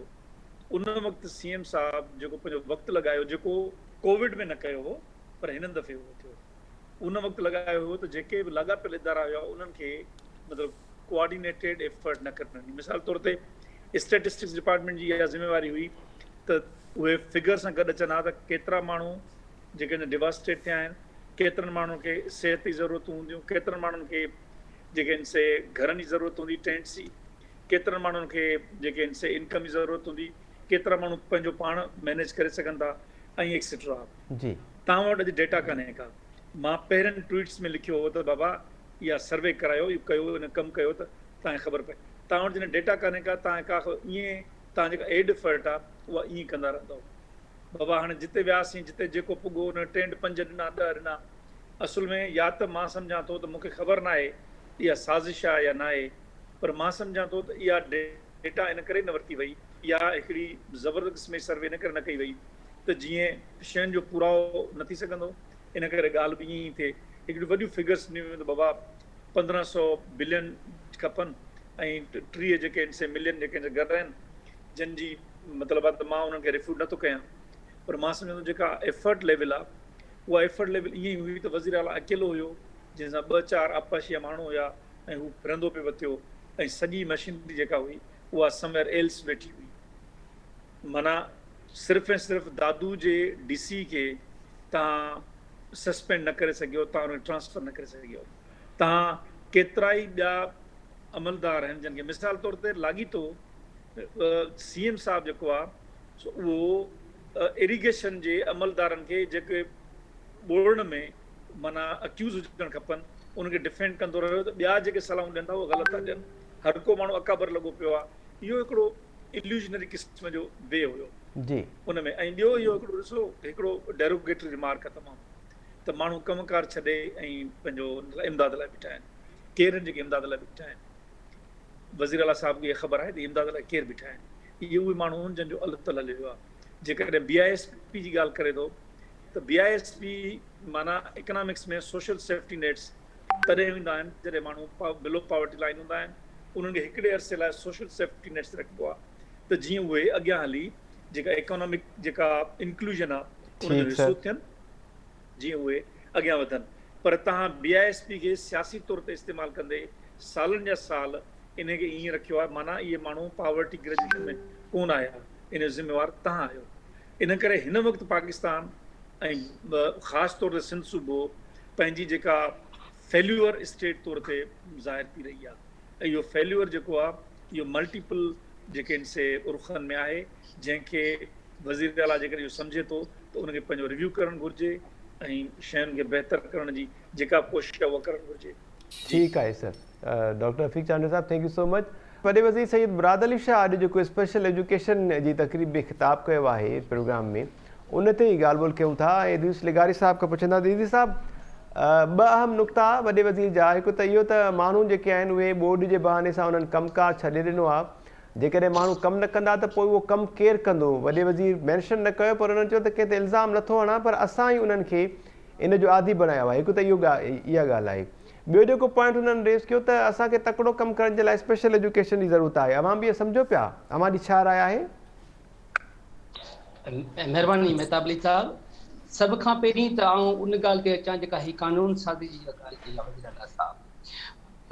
ان وقت سي ايم صاحب جيڪو پنهنجو وقت لڳايو جيڪو ڪووڊ ۾ نه ڪيو هو پر هنن دفعي اهو ٿيو ان وقت لڳايو هو ته جيڪي به لاڳاپيل ادارا هيا انهن کي مطلب ڪوآرڊينيٽيڊ ايفرٽ نه ڪرڻ ڏني مثال طور تي اسٽيٽسٽڪس ڊپارٽمينٽ جي اها ذميواري هئي ته اهي فگر سان گڏ اچن ها ته ڪيترا ماڻهو جيڪي اڃا ڊيواسٽيٽ ٿيا آهن، ڪيترن ماڻهن کي صحت جي ضرورتون هونديون، ڪيترن ماڻهن کي جيڪي آهن سي گهرن جي ضرورت هوندي ٽينٽس جي، ڪيترن ماڻهن کي جيڪي آهن سي انڪم جي ضرورت هوندي، ڪيترا ماڻهو پنهنجو پاڻ مينيج ڪري سگهن ٿا ۽ ايڪسيٽرا. جي. توهان وٽ اڄ ڊيٽا ڪانهي ڪا. مان پهرين ٽوئيٽس ۾ لکيو هو ته بابا اها سروي ڪرايو، اهو ڪيو، ان ڪم ڪيو ته توهان کي خبر پئي. توهان وٽ جڏهن ڊيٽا ڪانهي ڪا، توهان کي ڪا خبر، ائين توهان جيڪا ايڊ ايفرٽ آهي اها ائين ڪندا رهندؤ. بابا هاڻي جتي وياسين جتي جيڪو پڳو ان ٽينٽ پنج ڏنا ڏهه ڏنا اصل ۾ يا ته مان سمجهان ٿو ته مون کي خبر ناهي اها سازش آهي يا ناهي پر مان سمجهان ٿو ته اها ڊيٽا ان ڪري نه ورتي وئي يا هڪڙي زبردست قسم جي سروي ان ڪري نه ڪئي وئي ته جيئن شين جو پورائو نه ٿي سگهندو ان ڪري ڳالهه به ائين ئي ٿئي هڪڙيون وڏيون فگرس ڏنيون ويون ته بابا 1500 بلين کپن ۽ 30 جيڪي آهن سي ملين جيڪي گهر آهن جن جي مطلب آ ته مان انهن کي ريفيوٽ نٿو ڪيان پر مان سمجهان ٿو جيڪا ايفرٽ ليول آ اها ايفرٽ ليول ائين ئي هئي ته وزير اعليٰ اڪيلو هيو جنهن سان ٻه چار آبپاشي جا ماڻهو هيا ۽ هو ڦرندو پئي وتيو ۽ سڄي مشينري جيڪا هئي اها سمويئر ايلس ويٺي هئي معنيٰ صرف ۽ صرف دادو جي ڊي سي کي تهان سسپينڊ نه ڪري سگهيو تهان ان کي ٽرانسفر نه ڪري سگهيو تهان ڪيترائي ٻيا عملدار آهن جن کي مثال طور تي لاڳيتو سي ايم صاحب جيڪو آ سو اهو ايريگيشن جي عملدارن کي جيڪي ٻوڙڻ ۾ معنيٰ اڪيوز هجڻ کپن انهن کي ڊفينڊ ڪندو رهيو ته ٻيا جيڪي صلاحون ڏين ٿا اهي غلط ٿا ڏين هر ڪو ماڻهو اڪابر لڳو پيو آ اهو هڪڙو اليوزنري قسم جو وي هيو جي ان ۾ ۽ ٻيو اهو هڪڙو ڏسو هڪڙو ڊيروگيٽري ريمارڪ آ تمام ته ماڻهو ڪم ڪار ڇڏي ۽ پنهنجو امداد لاء بيٺا آهن ڪير آهن جيڪي امداد لاء بيٺا آهن وزير اعليٰ صاحب کي اها خبر آهي ته امداد لاء ڪير بيٺا آهن. اهي اهي ماڻهو آهن جن جو الله تعاليٰ لهيو آهي. جيڪڏهن بي I S P جي ڳالهه ڪري ٿو ته بي I S P معنيٰ اڪنامڪس ۾ سوشل سيفٽي نيٽس تڏهن ايندا آهن جڏهن ماڻهو بلو پاورٽي لائين هوندا آهن انهن کي هڪڙي عرصي لاء سوشل سيفٽي نيٽس رکبو آهي ته جيئن اهي اڳيان هلي جيڪا اڪنامڪ جيڪا انڪلوزن آهي ان جو حصو ٿين جيئن اهي اڳيان وڌن پر توهان بي I S P کي سياسي طور تي استعمال ڪندي سالن جا سال انهي کي ائين رکيو آهي معنيٰ اهي ماڻهو پاورٽي گريجوئيشن ۾ ڪونه آيا ان جو ذميوار توهان آهيو ان ڪري هن وقت پاڪستان ۽ خاص طور تي سنڌ صوبو پنهنجي جيڪا فيليور اسٽيٽ طور تي ظاهر ٿي رهي آهي ۽ اهو فيليور جيڪو آهي اهو ملٽيپل جيڪي آهن سي رخن ۾ آهي جنهن کي وزير اعليٰ جيڪڏهن اهو سمجهي ٿو ته ان کي پنهنجو ريويو ڪرڻ گهرجي ۽ شين کي بهتر ڪرڻ جي جيڪا به ڪوشش آهي اها ڪرڻ گهرجي. ٺيڪ آهي سر ڊاڪٽر رفيق چانڊيو صاحب thank you سو مچ. وڏي وزير سيد مراد علي شاهه اڄ جيڪو اسپيشل ايجوڪيشن جي تقريب ۾ خطاب ڪيو آهي پروگرام ۾ ان تي ئي ڳالهه ٻولهه ڪيون ٿا ۽ ادريس لغاري صاحب کان پڇندا ته ادريس صاحب ٻه اهم نقطا وڏي وزير جا هڪ ته اهو ته ماڻهو جيڪي آهن اهي ٻوڏ جي بهاني سان انهن ڪم ڪار ڇڏي ڏنو آهي. جيڪڏهن ماڻهو ڪم نه ڪندا ته پوء اهو ڪم ڪير ڪندو؟ وڏي وزير مينشن نه ڪيو پر انهن چيو ته ڪنهن تي الزام نه ٿو هڻان پر اسان ئي انهن کي ان جو عادي بڻايو آهي. هڪ ته اهو اها ڳالهه آهي. ٻيو جيڪو پوائنٽ انهن ريز ڪيو ته اسان کي تڪڙو ڪم ڪرڻ جي لاء اسپيشل ايجوڪيشن جي ضرورت آهي. اوهان به اهو سمجهو پيا؟ اوهان جي ڇا راء آهي؟ مهرباني مهتاب علي صاحب. سڀ کان پهرين ته آئون ان ڳالهه تي اچان جيڪا هي قانون سازي جي جيڪا ڳالهه ڪئي آهي وزير اعليٰ صاحب.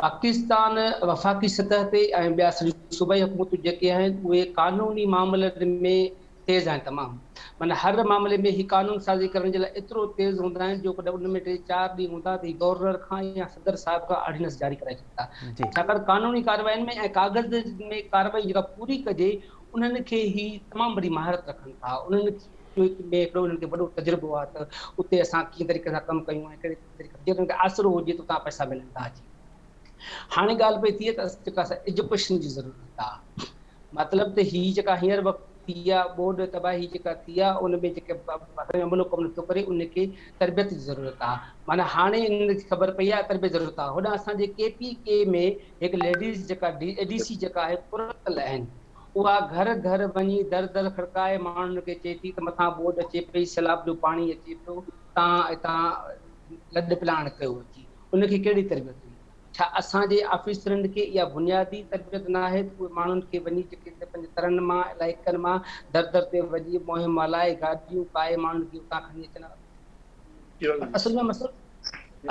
پاڪستان وفاقي سطح تي ۽ ٻيا صوبائي حڪومتون جيڪي آهن اهي قانوني معاملن ۾ تيز آهن تمام معنيٰ هر معاملي ۾ هي قانون سازي ڪرڻ جي لاء ايترو تيز هوندا آهن جو ڪڏهن ان ۾ ٽي چار ڏينهن هوندا ته هي گورنر کان يا صدر صاحب کان آرڊيننس جاري ڪرائي ڇڏيندا ڇاڪاڻ قانوني ڪارروائين ۾ ۽ ڪاغذ ۾ ڪارروائي جيڪا پوري ڪجي انهن کي هي تمام وڏي مهارت رکن ٿا انهن جو ۾ هڪڙو انهن کي وڏو تجربو آهي ته اتي اسان ڪيئن طريقي سان ڪم ڪيون ۽ ڪهڙي طريقي جي انهن کي آسرو هجي ته اتان پئسا ملن ٿا اچي. هاڻي ڳالهه پئي ٿئي ته جيڪا ايجوڪيشن جي ضرورت آ مطلب ته هي جيڪا هينئر وقت ٿي آ ٻوڏ تباهي جيڪا ٿي آ ان ۾ جيڪي اسان جو عملو ڪم نٿو ڪري ان کي تربيت جي ضرورت آ معنيٰ هاڻي انهن کي خبر پئي آ تربيت ضرورت آ هوڏانهن اسان جي ڪي پي ڪي ۾ هڪ ليڊيز جيڪا اي ڊي سي جيڪا آهي پرتل آهن اها گهر گهر وڃي در در کڙڪائي ماڻهن کي چئي ٿي ته مٿان ٻوڏ اچي پئي سيلاب جو پاڻي اچي پيو تان اتان لڏ پلاڻ ڪيو اچي ان کي ڪهڙي تربيت هئي؟ ڇا اسان جي آفيسرن کي اها بنيادي تربيت ناهي ته اهي ماڻهن کي وڃي جيڪي پنهنجي ترن مان علائقن مان در در تي وڃي مهم هلائي گاڏيون پائي ماڻهن کي اتان کڻي اچن؟ اصل ۾ مسئلو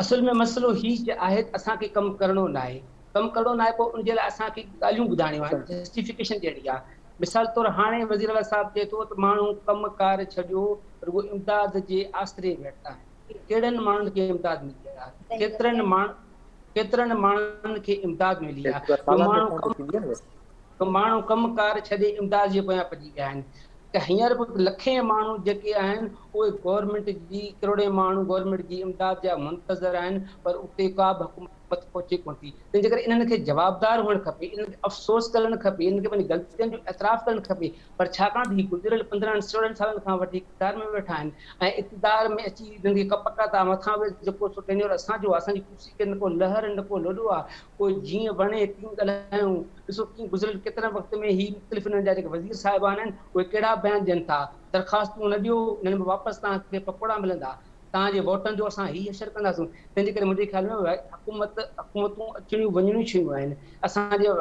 اصل ۾ مسئلو هي آهي ته اسان کي ڪم ڪرڻو ناهي ڪم ڪرڻو ناهي پوء ان جي لاء اسان کي ڳالهيون ٻڌائڻيون آهن جسٽيفڪيشن ڏيڻي آهي مثال طور هاڻي وزير اعليٰ صاحب چئي ٿو ته ماڻهو ڪم ڪار ڇڏيو رڳو امداد جي آسري ويٺا آهن. ڪهڙن ماڻهن کي امداد ملي آهي؟ ڪيترن ڪيترن ماڻهن کي امداد ملي آهي جو ماڻهو ماڻهو ڪم ڪار ڇڏي امداد جي پويان پڄي ويا آهن ته هينئر به لکين ماڻهو جيڪي آهن اهي گورنمينٽ جي ڪروڙين ماڻهو گورنمينٽ جي امداد جا منتظر آهن پر اتي ڪا به حڪومت پهچي ڪونه ٿي. تنهن جي ڪري انهن کي جوابدار هئڻ کپي، انهن کي افسوس ڪرڻ کپي، انهن کي پنهنجي غلطين جو اعتراف ڪرڻ کپي پر ڇاڪاڻ ته هي گذريل 15 16 سالن کان وٺي اقتدار ۾ ويٺا آهن ۽ اقتدار ۾ اچي انهن کي ڪپڪ آ ته مٿان به جيڪو سو ٽينيور اسان جو آ، اسان جي ڪرسي کي نه ڪو لهر نه ڪو لوڏو آ، پوء جيئن وڻي تيئن ڳالهايون. ڏسو ڪيئن گذريل ڪيترن وقت ۾ هي مختلف انهن جا جيڪي وزير صاحبان آهن اهي ڪهڙا بيان ڏين ٿا، درخواستون نه ڏيو انهن ۾ واپس توهان کي پڪوڙا ملندا. توهان جي ووٽن جو اسان هي حشر ڪنداسون تنهن جي ڪري منهنجي خيال ۾ حڪومت حڪومتون اچڻيون وڃڻيون شيون آهن اسان جي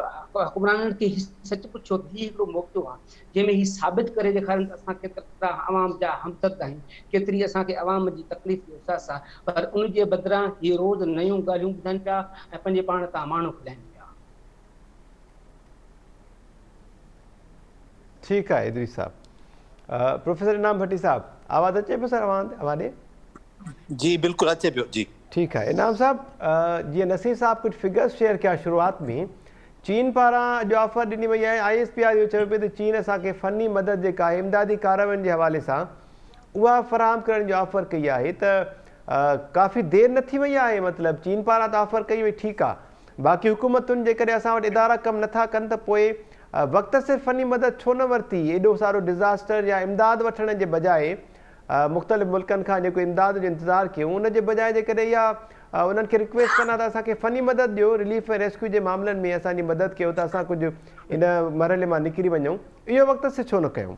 حڪمرانن کي هي سچ پڇو ته هي هڪڙو موقعو آهي جنهن ۾ هي ثابت ڪري ڏيکارين ته اسان ڪيترا عوام جا همدرد آهيون ڪيتري اسان کي عوام جي تڪليف جو احساس آهي پر ان جي بدران هي روز نيون ڳالهيون ٻڌائين پيا ۽ پنهنجي پاڻ تان ماڻهو کلائين پيا. ٺيڪ آهي ادريس صاحب. پروفيسر انعام ڀٽي صاحب آواز اچي پيو سر اوهان اوهان ڏي؟ جي بلڪل اچي پيو جي. ٺيڪ آهي انعام صاحب جيئن نصير صاحب ڪجهه فگرز شيئر ڪيا شروعات ۾ چين پاران اڄ آفر ڏني وئي آهي I S P R اهو چيو پيو ته چين اسان کي فني مدد جيڪا آهي امدادي ڪارروائين جي حوالي سان اها فراهم ڪرڻ جي آفر ڪئي آهي ته ڪافي دير نه ٿي وئي آهي مطلب چين پاران ته آفر ڪئي وئي ٺيڪ آهي باقي حڪومتن جيڪڏهن اسان وٽ ادارا ڪم نٿا ڪن ته پوء وقت سر فني مدد ڇو نه ورتي؟ ايڏو سارو ڊزاسٽر يا امداد وٺڻ جي بجاء مختلف ملڪن کان جيڪو امداد جو انتظار ڪيون ان جي بجاء جيڪڏهن اها انهن کي رڪويسٽ ڪن ها ته اسان کي فني مدد ڏيو رليف ۽ ريسڪيو جي معاملن ۾ اسان جي مدد ڪيو ته اسان ڪجهه ان مرحلي مان نڪري وڃون اهو وقت سر ڇو نه ڪيون؟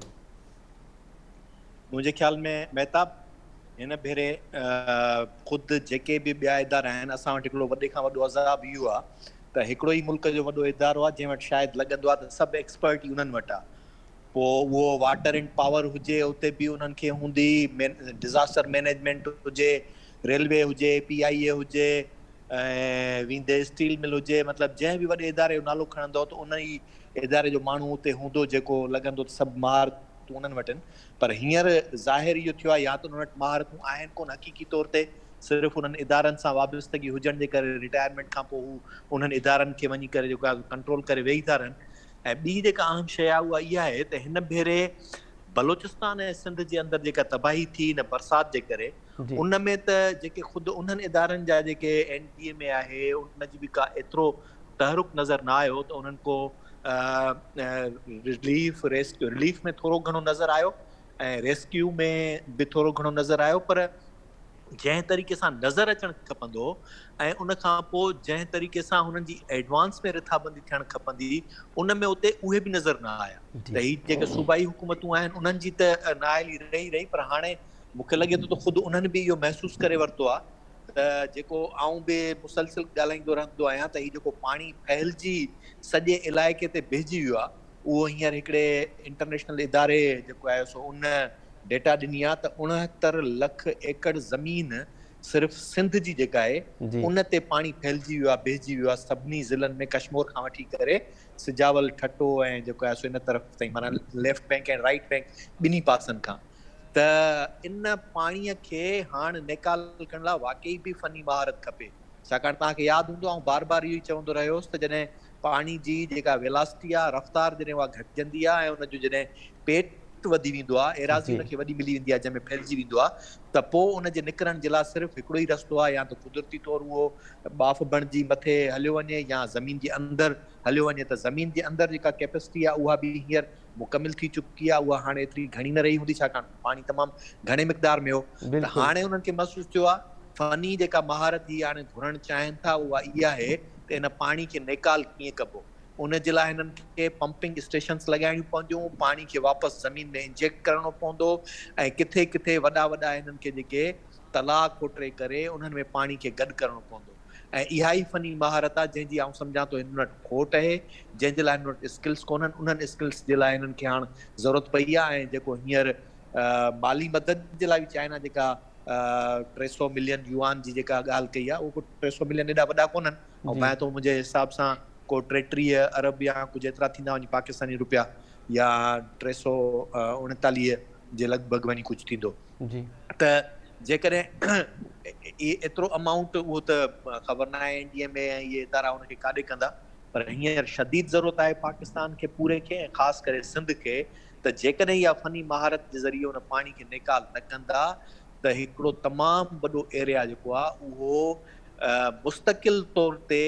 منهنجي خيال ۾ مهتاب هن ڀيري خود جيڪي به ٻيا ادارا آهن اسان وٽ هڪڙو وڏي کان وڏو عذاب اهو آهي ته هڪڙو ئي ملڪ جو وڏو ادارو آهي جنهن وٽ شايد لڳندو آهي ته سڀ ايڪسپرٽ ئي انهن وٽ آهي پوء اهو واٽر اينڊ پاور هجي اتي به انهن کي هوندي ڊزاسٽر مينيجمينٽ هجي ريلوي هجي پي آئي اي هجي ۽ ويندي اسٽيل مل هجي مطلب جنهن به وڏي اداري جو نالو کڻندو ته ان ئي اداري جو ماڻهو اتي هوندو جيڪو لڳندو ته سڀ مهارتون انهن وٽ آهن پر هينئر ظاهر اهو ٿيو آهي يا ته انهن وٽ مهارتون آهن ڪونه حقيقي طور تي صرف انهن ادارن سان وابستگي هجڻ جي ڪري رٽائرمينٽ کان پوء هو انهن ادارن کي وڃي ڪري جيڪو آهي ڪنٽرول ڪري ويهي ٿا رهن ۽ ٻي جيڪا اهم شيء آهي اها اها آهي ته هن ڀيري بلوچستان ۽ سنڌ جي اندر جيڪا تباهي ٿي هن برسات جي ڪري ان ۾ ته جيڪي خود انهن ادارن جا جيڪي اين ڊي ايم اي آهي ان جي به ڪا ايترو تحرڪ نظر نه آيو ته انهن ڪو رليف ريسڪيو رليف ۾ ٿورو گهڻو نظر آيو ۽ ريسڪيو ۾ به ٿورو گهڻو نظر آيو پر جنهن طريقي سان نظر اچڻ کپندو ۽ ان کان پوء جنهن طريقي سان هنن جي ايڊوانس ۾ رٿابندي ٿيڻ کپندي ان ۾ اتي اهي به نظر نه آيا ته هي جيڪي صوبائي حڪومتون آهن انهن جي ته نااهلي رهي رهي پر هاڻي مون کي لڳي ٿو ته خود انهن به اهو محسوس ڪري ورتو آهي ته جيڪو آئون به مسلسل ڳالهائيندو رهندو آهيان ته هي جيڪو پاڻي ڦهلجي سڄي علائقي تي بيهجي ويو آهي اهو هينئر هڪڙي انٽرنيشنل اداري جيڪو آهي سو ان ڊيٽا ڏني آهي ته 69 لک ايڪڙ زمين صرف سنڌ جي جيڪا آهي ان تي پاڻي ڦهلجي ويو آهي بيهجي ويو آهي سڀني ضلعن ۾ ڪشمور کان وٺي ڪري سجاول ٺٽو ۽ جيڪو آهي سو ان طرف تائين معنيٰ ليفٽ بينڪ ۽ رائيٽ بينڪ ٻنهي پاسن کان ته ان پاڻي کي هاڻ نيڪال ڪرڻ لاء واقعي به فني مهارت کپي ڇاڪاڻ توهان کي ياد هوندو آئون بار بار اهو ئي چوندو رهيو هوس ته جڏهن پاڻي جي جيڪا ويلاسٽي آ، رفتار جڏهن اها گهٽجندي آ ۽ ان جو جڏهن پيٽ وڌي ويندو آ، ايراضي ان کي وڏي ملي ويندي آ جنهن ۾ ڦهلجي ويندو آ ته پوء ان جي نڪرڻ جي لاء صرف هڪڙو ئي رستو آ يا ته قدرتي طور اهو ٻاڦ بڻجي مٿي هليو وڃي يا زمين جي اندر هليو وڃي ته زمين جي اندر جيڪا ڪيپسٽي آ اها به هينئر مڪمل ٿي چڪي آ اها هاڻي ايتري گهڻي نه رهي هوندي ڇاڪاڻ ته پاڻي تمام گهڻي مقدار ۾ هو ته هاڻي انهن کي محسوس ٿيو آ فني جيڪا مهارت هي هاڻي گهرڻ چاهين ٿا اها اها آهي ته ان پاڻي کي نيڪال ڪيئن ڪبو؟ ان جي لاء هنن کي پمپنگ اسٽيشنز لڳائڻيون پونديون، پاڻي کي واپس زمين ۾ انجيڪٽ ڪرڻو پوندو ۽ ڪٿي ڪٿي وڏا وڏا هنن کي جيڪي تلاء کوٽري ڪري انهن ۾ پاڻي کي گڏ ڪرڻو پوندو ۽ اها ئي فني مهارت آهي جنهن جي آئون سمجهان ٿو هنن وٽ کوٽ اهي جنهن جي لاء هنن وٽ اسڪلز ڪونهن انهن اسڪلز جي لاء هنن کي هاڻ ضرورت پئي آهي ۽ جيڪو هينئر مالي مدد جي لاء به چائنا جيڪا 300 ملين يوآن جي جيڪا ڳالهه ڪئي آهي اهو ڪو 300 ملين ايڏا وڏا ڪونهن آئون ڀانيان ٿو منهنجي حساب سان ڪو 33 ارب يا ڪجهه ايترا ٿيندا وڃي پاڪستاني روپيا يا 339 جي لڳ ڀڳ وڃي ڪجهه ٿيندو ته جيڪڏهن ايترو امائونٽ اهو ته خبر ناهي اين ڊي ايم اي ۽ اهي ادارا ان کي ڪاڏي ڪندا پر هينئر شديد ضرورت آهي پاڪستان کي پوري کي ۽ خاص ڪري سنڌ کي ته جيڪڏهن اها فني مهارت جي ذريعي ان پاڻي کي نيڪال نه ڪندا ته هڪڙو تمام وڏو ايريا جيڪو آهي اهو مستقل طور تي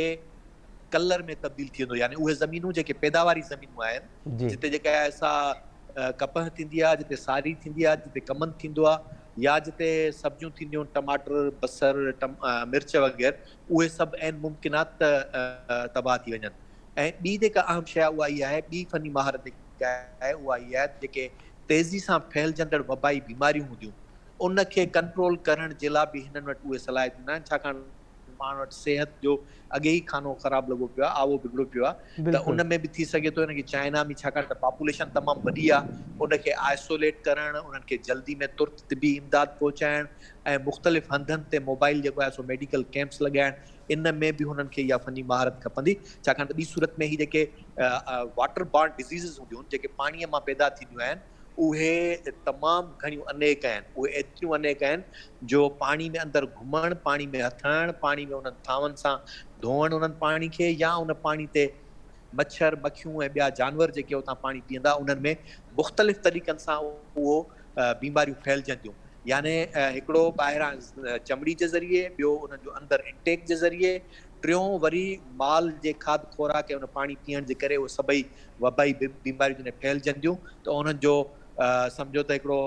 ڪلر ۾ تبديل ٿي ويندو يعني اهي زمينون جيڪي پيداواري زمينون آهن جتي جيڪا آهي سا ڪپهه ٿيندي آهي جتي ساري ٿيندي آهي جتي ڪمند ٿيندو آهي يا جتي سبزيون ٿينديون ٽماٽر بصر مرچ وغيره اهي سڀ عين ممڪن آهي ته تباهه ٿي وڃن ۽ ٻي جيڪا اهم شيء آهي اها اها آهي ٻي فني مهارت جيڪا آهي اها اها آهي ته جيڪي تيزي سان ڦهلجندڙ وبائي بيماريون هونديون ان کي ڪنٽرول ڪرڻ جي لاء به هنن وٽ اهي صلاحيتون ناهن ڇاڪاڻ پاڻ وٽ صحت جو اڳي ئي خانو خراب لڳو پيو آهي آوو بگڙو پيو آهي ته ان ۾ به ٿي سگهي ٿو هن کي چائنا ۾ ڇاڪاڻ ته پاپوليشن تمام وڏي آهي ان کي آئسوليٽ ڪرڻ انهن کي جلدي ۾ ترت طبي امداد پهچائڻ ۽ مختلف هنڌن تي موبائل جيڪو آهي سو ميڊيڪل ڪيمپس لڳائڻ ان ۾ به هنن کي اها فني مهارت کپندي، ڇاڪاڻ ته ٻي صورت ۾ هي جيڪي واٽر بارن ڊزيزز هونديون آهن، جيڪي پاڻيء مان پيدا ٿينديون آهن، اهي تمام گهڻيون انيڪ آهن، اهي ايتريون انيڪ آهن جو پاڻي ۾ اندر گهمڻ، پاڻي ۾ هٿ هڻڻ، پاڻي ۾ انهن ٿانون سان ڌوئڻ انهن پاڻي کي يا ان پاڻي تي مڇر، مکيون ۽ ٻيا جانور جيڪي اتان پاڻي پيئندا انهن ۾ مختلف طريقن سان اهو بيماريون ڦهلجنديون يعني هڪڙو ٻاهران چمڙي جي ذريعي، ٻيو انهن جو اندر انٽيڪ جي ذريعي، ٽيون وري مال جي کاڌ خوراڪ ۽ ان پاڻي پيئڻ جي ڪري اهي سڀئي وبائي بيماريون جڏهن ڦهلجنديون ته انهن جو سمجهو ته هڪڙو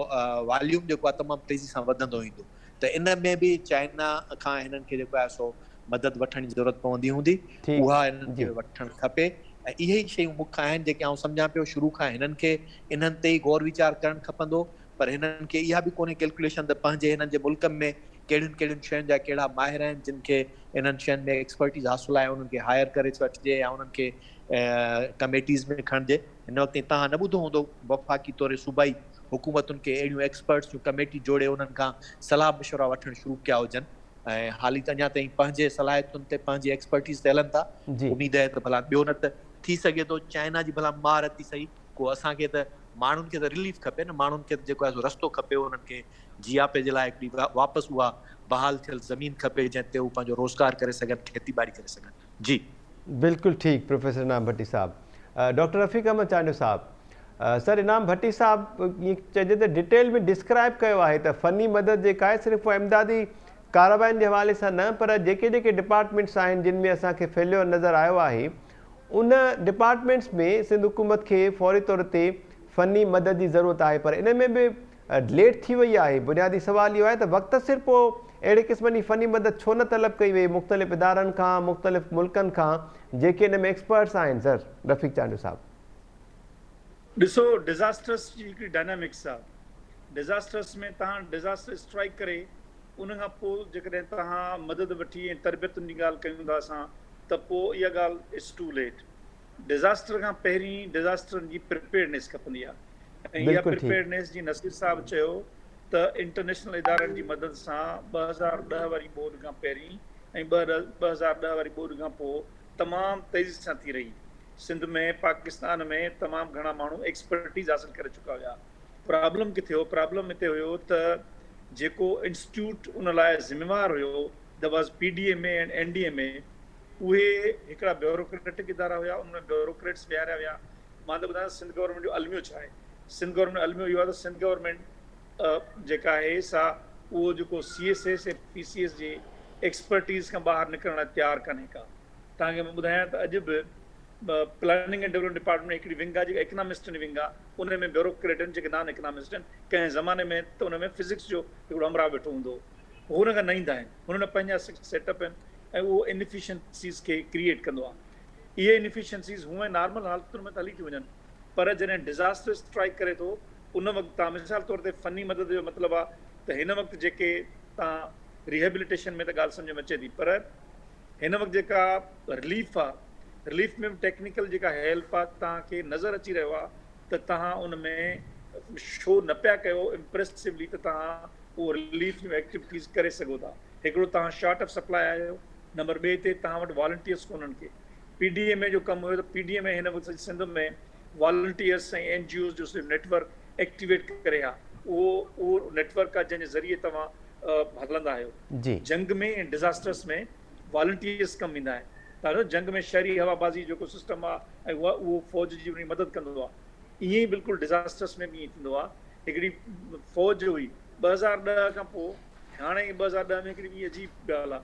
واليوم جيڪو آهي تمام تيزي سان وڌندو ايندو ته ان ۾ به چائنا کان هنن کي جيڪو آهي سو مدد وٺڻ جي ضرورت پوندي هوندي اها هنن کي وٺڻ کپي ۽ اهي ئي شيون مک آهن جيڪي آئون سمجهان پيو شروع کان هنن کي انهن تي ئي غور ويچار ڪرڻ کپندو پر هنن کي اها به ڪونهي ڪيلڪيوليشن ته پنهنجي هنن جي ملڪ ۾ ڪهڙين ڪهڙين شين جا ڪهڙا ماهر آهن جن کي انهن شين ۾ ايڪسپرٽيز حاصل آهي انهن کي هائر ڪري وٺجي يا انهن کي ڪميٽيز ۾ کڻجي هن وقت تائين توهان نه ٻڌو هوندو وفاقي توڙي صوبائي حڪومتن کي اهڙيون ايڪسپرٽس جون ڪميٽي جوڙي انهن کان صلاح مشورا وٺڻ شروع ڪيا هجن ۽ حالي ته اڃا تائين پنهنجي صلاحيتن تي پنهنجي ايڪسپرٽيز تي هلن ٿا. اميد آهي ته ڀلا ٻيو نه ته ٿي سگهي ٿو چائنا جي ڀلا مهارت ئي سهي ڪو اسان کي ته ماڻهن کي ته رليف کپي نه ماڻهن کي ته جيڪو آهي سو رستو کپي انهن کي جياپي جي لاء هڪڙي واپس اها بحال ٿيل زمين کپي جنهن تي هو پنهنجو روزگار ڪري سگهن کيتي ٻاڙي ڪري سگهن جي. بلڪل ٺيڪ پروفيسر انعام ڀٽي صاحب. ڊاڪٽر رفيق احمد چانڊيو صاحب سر انعام ڀٽي صاحب ائين چئجي ته ڊيٽيل ۾ ڊسڪرائب ڪيو آهي ته فني مدد جيڪا آهي صرف اها امدادي ڪاررواين جي حوالي سان نه پر جيڪي جيڪي ڊپارٽمينٽس آهن جن ۾ اسان کي فيليور نظر آيو آهي ان ڊپارٽمينٽس ۾ سنڌ حڪومت کي فوري طور تي فني مدد جي ضرورت آهي پر ان ۾ به ليٽ ٿي وئي آهي بنيادي سوال اهو آهي ته وقت سر پوء اهڙي قسم جي فني مدد ڇو نه طلب ڪئي وئي مختلف ادارن کان مختلف ملڪن کان جيڪي ان ۾ ايڪسپرٽس آهن سر رفيق چانڊيو صاحب. ڏسو ڊزاسٽرس جي هڪڙي ڊائنامڪس آ ڊزاسٽرس ۾ توهان ڊزاسٽر اسٽرائيڪ ڪري ان کان پوء جيڪڏهن توهان مدد وٺي ۽ تربيتن جي ڳالهه ڪيون ٿا اسان ته پوء اها ڳالهه it's two late disaster کان پهرين ڊزاسٽرن جي پريپيئرنيس کپندي آ ۽ اها بلڪل ٺيڪ. پريپيئرنيس جيئن نصير صاحب چيو ته انٽرنيشنل ادارن جي مدد سان 2010 واري ٻوڏ کان پهرين ۽ 2010 واري ٻوڏ کان پوء تمام تيزي سان ٿي رهي. سنڌ ۾ پاڪستان ۾ تمام گهڻا ماڻهو ايڪسپرٽيز حاصل ڪري چڪا هيا. پرابلم ڪٿي هو؟ پرابلم اتي هيو ته جيڪو انسٽيٽيوٽ ان لاء ذميوار هيو that was P D M A and N D M A اهي هڪڙا بيوروڪريٽڪ ادارا هيا ان ۾ بيوروڪريٽس ويهاريا ويا. مان ته ٻڌايان سنڌ گورنمينٽ جو الميو ڇا آهي؟ سنڌ گورنمينٽ جو الميو اهو آهي ته سنڌ گورنمينٽ جيڪا آهي سا اهو جيڪو C S S ۽ P C S جي ايڪسپرٽيز کان ٻاهر نڪرڻ لاء تيار ڪانهي ڪا. توهان کي مان ٻڌايان ته اڄ به پلاننگ اينڊ ڊولپمينٽ ڊپارٽمينٽ ۾ هڪڙي ونگ آهي جيڪا اڪنامسٽن جي ونگ آهي ان ۾ بيوروڪريٽ آهن جيڪي نان اڪنامسٽ آهن ڪنهن زماني ۾ ته ان ۾ فزڪس جو هڪڙو همراهه ويٺو هوندو هو هو ان کان نه ايندا آهن هنن وٽ پنهنجا سيٽ اپ آهن ۽ اهو انفيشنسيز کي ڪريئيٽ ڪندو آهي اهي انفيشنسيز هونئن نارمل حالتن ۾ ته هلي ٿيون وڃن پر جڏهن ڊزاسٽر اسٽرائيڪ ڪري ٿو ان وقت توهان مثال طور تي فني مدد جو مطلب آهي ته هن وقت جيڪي توهان ريهيبليٽيشن ۾ ته ڳالهه سمجهه ۾ اچي ٿي پر هن وقت جيڪا رليف آ رليف ۾ به ٽيڪنيڪل جيڪا هيلپ آ توهان کي نظر اچي رهيو آ ته توهان ان ۾ شو نه پيا ڪيو امپريسولي ته توهان اهو رليف جون ايڪٽيوٽيز ڪري سگهو ٿا هڪڙو توهان شارٽ آف سپلاء آهيو نمبر ٻئي تي توهان وٽ والنٽيئرس ڪونهن ڪي پي ڊي ايم اي جو ڪم هيو ته پي ڊي ايم اي هن وقت سڄي Sindh ۾ volunteers ۽ N G Os جو سڄو نيٽ ورڪ ايڪٽيويٽ ڪري ها اهو اهو نيٽ ورڪ آ جنهن جي ذريعي توهان هلندا آهيو. جي. جنگ ۾ ۽ ڊزاسٽرس ۾ والنٽيئرس ڪم ايندا آهن. تان جو جنگ ۾ شهري هوابازي جو جيڪو سسٽم آ ۽ اها اهو فوج جي انهي مدد ڪندو آ. ائين ئي بلڪل ڊزاسٽرس ۾ به ائين ٿيندو آ. هڪڙي فوج هئي 2010 کان پوء هاڻي 2010 ۾ هڪڙي ٻي عجيب ڳالهه آ.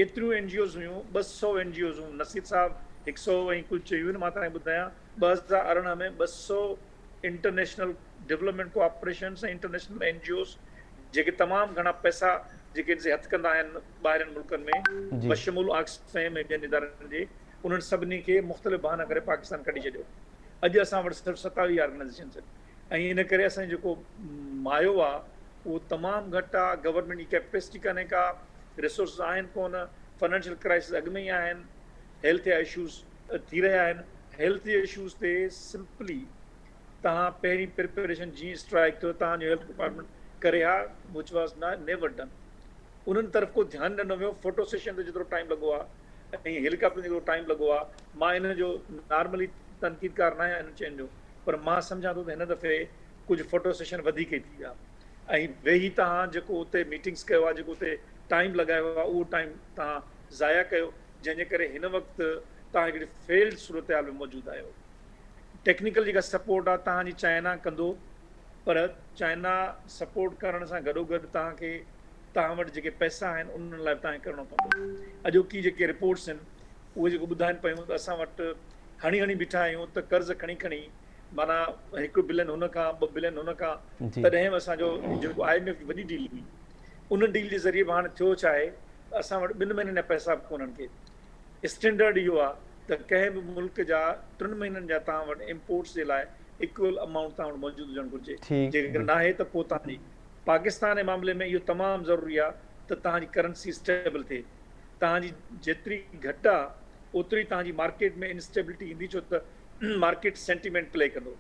ايتريون اين جي اوز هيون 200 اين جي اوز هيون نصير صاحب هڪ سئو ۽ ڪجهه چيون هيون مان توهان کي ٻڌايان 2018 ۾ 200 international development cooperations ۽ international N G Os جيڪي تمام گهڻا پئسا جيڪي سي هٿ ڪندا آهن ٻاهرين ملڪن ۾ بشمول آڪسفيم ۽ ٻين ادارن جي انهن سڀني کي مختلف بهانا ڪري پاڪستان ڪڍي ڇڏيو اڄ اسان وٽ صرف 27 آرگنائيزيشنس آهن ۽ ان ڪري اسان جو جيڪو مايو آهي اهو تمام گهٽ آهي گورنمينٽ جي ڪيپيسٽي ڪانهي ڪا ريسورسز آهن ڪونه فنانشل ڪرائسس اڳ ۾ ئي آهن هيلٿ جا اشوز ٿي رهيا آهن هيلٿ جي اشوز تي سمپلي توهان پهرين پريپريشن جيئن اسٽرائيڪ ٿيو توهان جو هيلٿ ڊپارٽمينٽ ڪري ها وچ واز نيور ڊن انهن طرف ڪو ڌيان ڏنو ويو فوٽو سيشن تي جيترو ٽائيم لڳو آ ۽ هيليڪاپٽر جيترو ٽائيم لڳو آ مان ان جو نارملي تنقيدڪار نه آهيان انهن شين جو پر مان سمجهان ٿو ته هن دفعي ڪجهه فوٽو سيشن وڌيڪ ئي ٿي ويا ۽ ويهي توهان جيڪو اتي ميٽنگس ڪيو آ جيڪو اتي ٽائيم لڳايو آ اهو ٽائيم توهان ضايع ڪيو جنهن جي ڪري هن وقت توهان هڪڙي فيلڊ صورتحال ۾ موجود آهيو. ٽيڪنيڪل جيڪا سپورٽ آهي توهان جي چائنا ڪندو پر چائنا سپورٽ ڪرڻ سان گڏو گڏ توهان کي توهان وٽ جيڪي پئسا آهن انهن لاء به توهان کي ڪرڻو پوندو. اڄوڪي جيڪي رپورٽس آهن اهي جيڪو ٻڌائن پيون ته اسان وٽ هڻي هڻي بيٺا آهيون ته قرض کڻي کڻي معنيٰ هڪ بلين هن کان ٻه بلين هن کان تڏهن به اسان جو جيڪو I M F جي وڏي ڊيل هئي ان ڊيل جي ذريعي به هاڻي ٿيو ڇا آهي ته اسان وٽ ٻن مهينن جا پئسا به ڪونهن ڪي. اسٽينڊرڊ اهو آهي ته ڪنهن به ملڪ جا ٽن مهينن جا توهان وٽ امپورٽس جي لاء ايڪول امائونٽ توهان وٽ موجود هجڻ گهرجي. جيڪڏهن ناهي ته پوء توهان جي پاڪستان جي معاملي ۾ اهو تمام ضروري آهي ته توهان جي ڪرنسي اسٽيبل ٿئي. توهان جي جيتري گهٽ آهي اوتري توهان جي مارڪيٽ ۾ انسٽيبلٽي ايندي ڇو ته مارڪيٽ سينٽيمينٽ پلي ڪندو.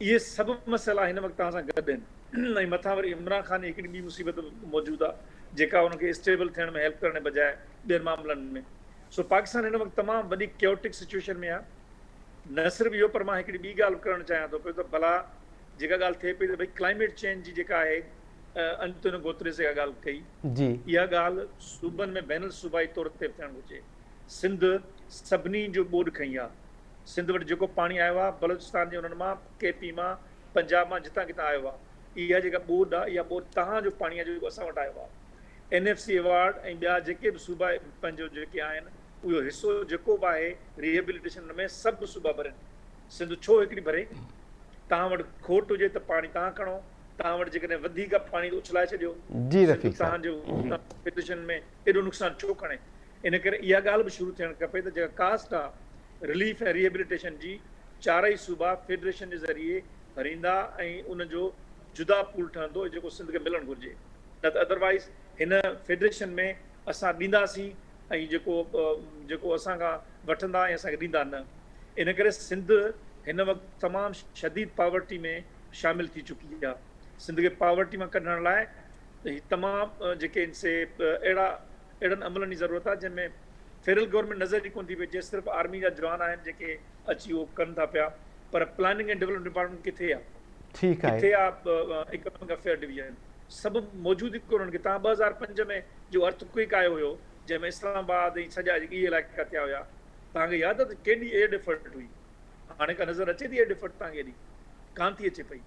اهي سڀ مسئلا هن وقت توهان سان گڏ آهن ۽ مٿان وري عمران خان جي هڪڙي ٻي مصيبت به موجود آهي جيڪا ان کي اسٽيبل ٿيڻ ۾ هيلپ ڪرڻ جي بجاء ٻين معاملن ۾ سو پاڪستان هن وقت تمام وڏي ڪيوٽڪ سچوئيشن ۾ آهي نه صرف اهو پر مان هڪڙي ٻي ڳالهه به ڪرڻ چاهيان ٿو پيو ته ڀلا جيڪا ڳالهه ٿئي پئي ته ڀئي ڪلائميٽ چينج جي جيڪا آهي انتونيو گوتريس جيڪا ڳالهه ڪئي اها ڳالهه صوبن ۾ بين الصوبائي طور تي به ٿيڻ گهرجي سنڌ سڀني جو ٻوڏ کنئي آهي سنڌ وٽ جيڪو پاڻي آيو آهي بلوچستان جي انهن مان، ڪي پي مان، پنجاب مان جتان ڪٿان آيو آهي. اها جيڪا ٻوڏ آهي اها ٻوڏ تهان جو پاڻي آهي جيڪو اسان وٽ آيو آهي. اين ايف سي ايوارڊ ۽ ٻيا جيڪي به صوبا پنهنجو جيڪي آهن اهو حصو جيڪو به آهي ريهيبليٽيشن ان ۾ سڀ صوبا ڀرين. سنڌ ڇو هڪڙي ڀري؟ تهان وٽ کوٽ هجي ته پاڻي تهان کڻو. توهان وٽ جيڪڏهن وڌيڪ پاڻي ته اڇلائي ڇڏيو. جي سنڌ رفيق صاحب. توهان جو فيڊريشن ۾ ايڏو نقصان ڇو کڻي؟ ان ڪري اها ڳالهه به شروع ٿيڻ کپي ته جيڪا ڪاسٽ آ رليف ۽ ريهيبليٽيشن جي چارئي صوبا فيڊريشن جي ذريعي ڀريندا ۽ ان جو جدا پول ٺهندو جيڪو سنڌ کي ملڻ گهرجي نه ته ادروائيز هن فيڊريشن ۾ اسان ڏينداسين ۽ جيڪو جيڪو اسان کان وٺندا ۽ اسان کي ڏيندا نه ان ڪري سنڌ هن وقت تمام شديد پاورٽي ۾ شامل ٿي چڪي آهي سنڌ کي پاورٽي مان ڪڍڻ لاء هي تمام جيڪي آهن سي اهڙا اهڙن عملن جي ضرورت آهي جنهن ۾ فيڊرل گورنمينٽ نظر ئي ڪونه ٿي پئي اچي صرف آرمي جا جوان آهن جيڪي اچي اهو ڪن ٿا پيا پر پلاننگ ۽ ڊولپمينٽ ڊپارٽمينٽ ڪٿي آهي ٺيڪ آهي. ڪٿي آ اڪنامڪ افيئر ڊويزن سڀ موجود ئي ڪونهن ڪي تان 2005 ۾ جو ارٿ ڪوئڪ آيو هيو جنهن ۾ اسلام آباد ۽ سڄا جيڪي اهي علائقا ٿيا هيا توهان کي ياد آ ته ڪيڏي ايڊ ايفرٽ هئي هاڻي ڪا نظر اچي ٿي ايڊ ايفرٽ توهان کي ايڏي ڪانه ٿي اچي پئي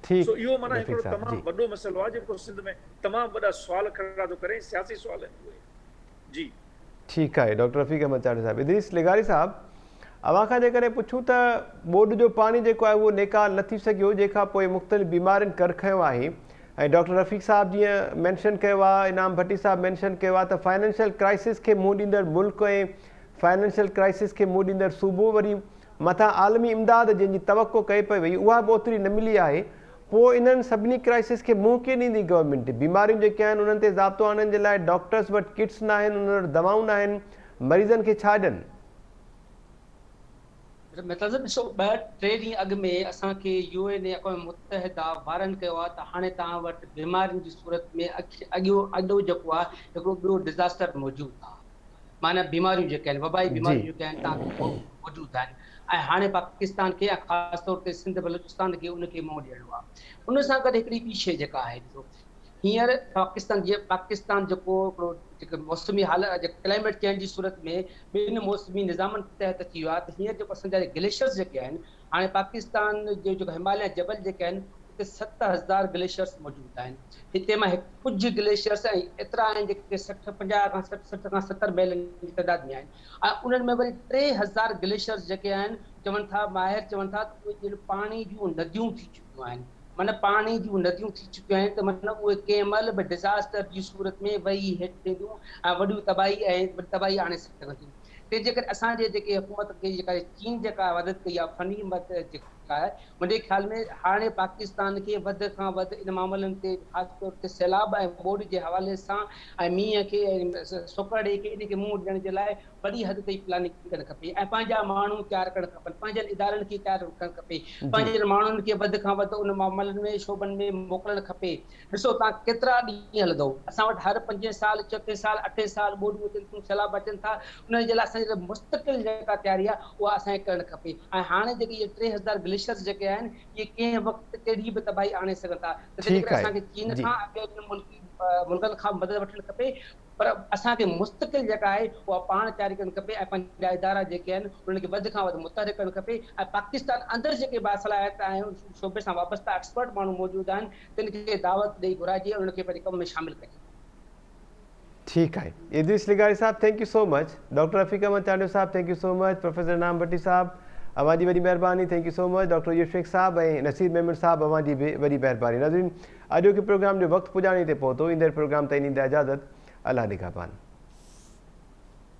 ٺيڪ سو اهو معنيٰ رفيق هڪڙو صاحب تمام جي. وڏو مسئلو آ جيڪو سنڌ ۾ تمام وڏا سوال کڙا ٿو ڪري ۽ سياسي سوال آهن اهي جي. ٺيڪ آهي ڊاڪٽر رفيق احمد چانڊيو صاحب. ادريس لغاري صاحب اوهان کان جيڪڏهن پڇون ته ٻوڏ جو پاڻي جيڪو آهي اهو نيڪال نه ٿي سگهيو جنهن کان پوء مختلف بيمارين ڪر کنيو آهي ۽ ڊاڪٽر رفيق صاحب جيئن مينشن ڪيو آهي انعام ڀٽي صاحب مينشن ڪيو آهي ته فائنانشل ڪرائسس کي منهن ڏيندڙ ملڪ ۽ فائنانشل ڪرائسس کي منهن ڏيندڙ صوبو وري مٿان عالمي امداد جنهن جي توقع ڪئي پئي وئي اها به اوتري نه ملي آهي پوء انهن سڀني ڪرائسس کي منهن ڪيئن ڏيندي گورنمينٽ؟ بيماريون جيڪي آهن انهن تي ضابطو آڻڻ جي لاء ڊاڪٽرز وٽ ڪٽس ناهن انهن وٽ دوائون ناهن مريضن کي ڇا ڏين؟ مطلب ڏسو ٻه ٽي ڏينهن اڳ ۾ اسان کي يو اين اي اقوام متحده وارن ڪيو آهي ته هاڻي توهان وٽ بيمارين جي صورت ۾ اڳيون اڏو جيڪو آهي هڪڙو ٻيو ڊزاسٽر موجود آهي معنيٰ بيماريون جيڪي آهن وبائي بيماريون جيڪي آهن توهان کي موجود آهن ۽ هاڻي پاڪستان کي ۽ خاص طور تي سنڌ بلوچستان کي ان کي منهن ڏيڻو آهي ان سان گڏ هڪڙي ٻي شيء جيڪا آهي ڏسو هينئر پاڪستان جي پاڪستان جيڪو هڪڙو جيڪي موسمي حالت ڪلائميٽ چينج جي صورت ۾ ٻن موسمي نظامن تحت اچي ويو آهي ته هينئر جيڪو اسان جا گليشرز جيڪي آهن هاڻي پاڪستان جو جيڪو هماليه جبل جيڪي آهن اتي 7000 گليشيئرز موجود آهن. هتي مان هڪ ڪجهه گليشيئرز ۽ ايترا آهن جيڪي 60 50 کان 60 60 کان 70 ميلن جي تعداد ۾ آهن ۽ انهن ۾ وري 3000 گليشيئرز جيڪي آهن چون ٿا ماهر چون ٿا ته اهي ڄڻ پاڻي جون نديون ٿي چڪيون آهن معنيٰ پاڻي جون نديون ٿي چڪيون آهن ته معنيٰ اهي ڪنهن مهل به ڊزاسٽر جي صورت ۾ وهي هيٺ وينديون ۽ وڏيون تباهي ۽ وڏي تباهي آڻي سگهن ٿيون. تنهن جي ڪري اسان جي جيڪي حڪومت کي جيڪا چين جيڪا مدد ڪئي آهي فني مدد جيڪا آهي منهنجي خيال ۾ هاڻي پاڪستان کي وڌ کان وڌ ان معاملن تي خاص طور تي سيلاب ۽ ٻوڏ جي حوالي سان ۽ مينهن کي ۽ سوڪهڙي کي ان کي منهن ڏيڻ جي لاء وڏي حد تائين پلاننگ ڪرڻ کپي ۽ پنهنجا ماڻهو تيار ڪرڻ کپن پنهنجن ادارن کي تيار رکڻ کپي پنهنجن ماڻهن کي وڌ کان وڌ ان معاملن ۾ شعبن ۾ موڪلڻ کپي ڏسو توهان ڪيترا ڏينهن هلندو. اسان وٽ هر پنجين سال، چوٿين سال، اٺين سال ٻوڏون اچن ٿيون، سيلاب اچن ٿا، انهن جي لاء اسان جي لاء مستقل جيڪا تياري آهي اها اسان کي ڪرڻ کپي ۽ هاڻي جيڪي اهي 3000 گليشرز جيڪي آهن اهي ڪنهن وقت ڪهڙي به تباهي آڻي سگهن ٿا ته تنهن ڪري اسان کي چين کان ۽ ٻين ملڪي ملڪن کان مدد وٺڻ کپي پر اسان کي مستقل جيڪا آهي اها پاڻ تياري ڪرڻ کپي ۽ پنهنجا ادارا جيڪي آهن انهن کي وڌ کان وڌ متحرڪ ڪرڻ کپي ۽ پاڪستان اندر جيڪي باصلاحيت ۽ شعبي سان وابسته ايڪسپرٽ ماڻهو موجود آهن تن کي دعوت ڏئي گهرائجي ۽ انهن کي پنهنجي ڪم ۾ شامل ڪجي. ٺيڪ آهي ادريس لغاري صاحب thank you so much doctor Rafiq Ahmed Chandio صاحب thank you so much professor Inam Bhatti صاحب اوهان جي وڏي مهرباني thank you so much doctor Yousuf Shaikh صاحب ۽ نصير ميمڻ صاحب اوهان جي به وڏي مهرباني ناظرين اڄوڪي پروگرام جو وقت پڄاڻي تي پهتو ايندڙ پروگرام تائين ڏيندا اجازت الله نگهبان.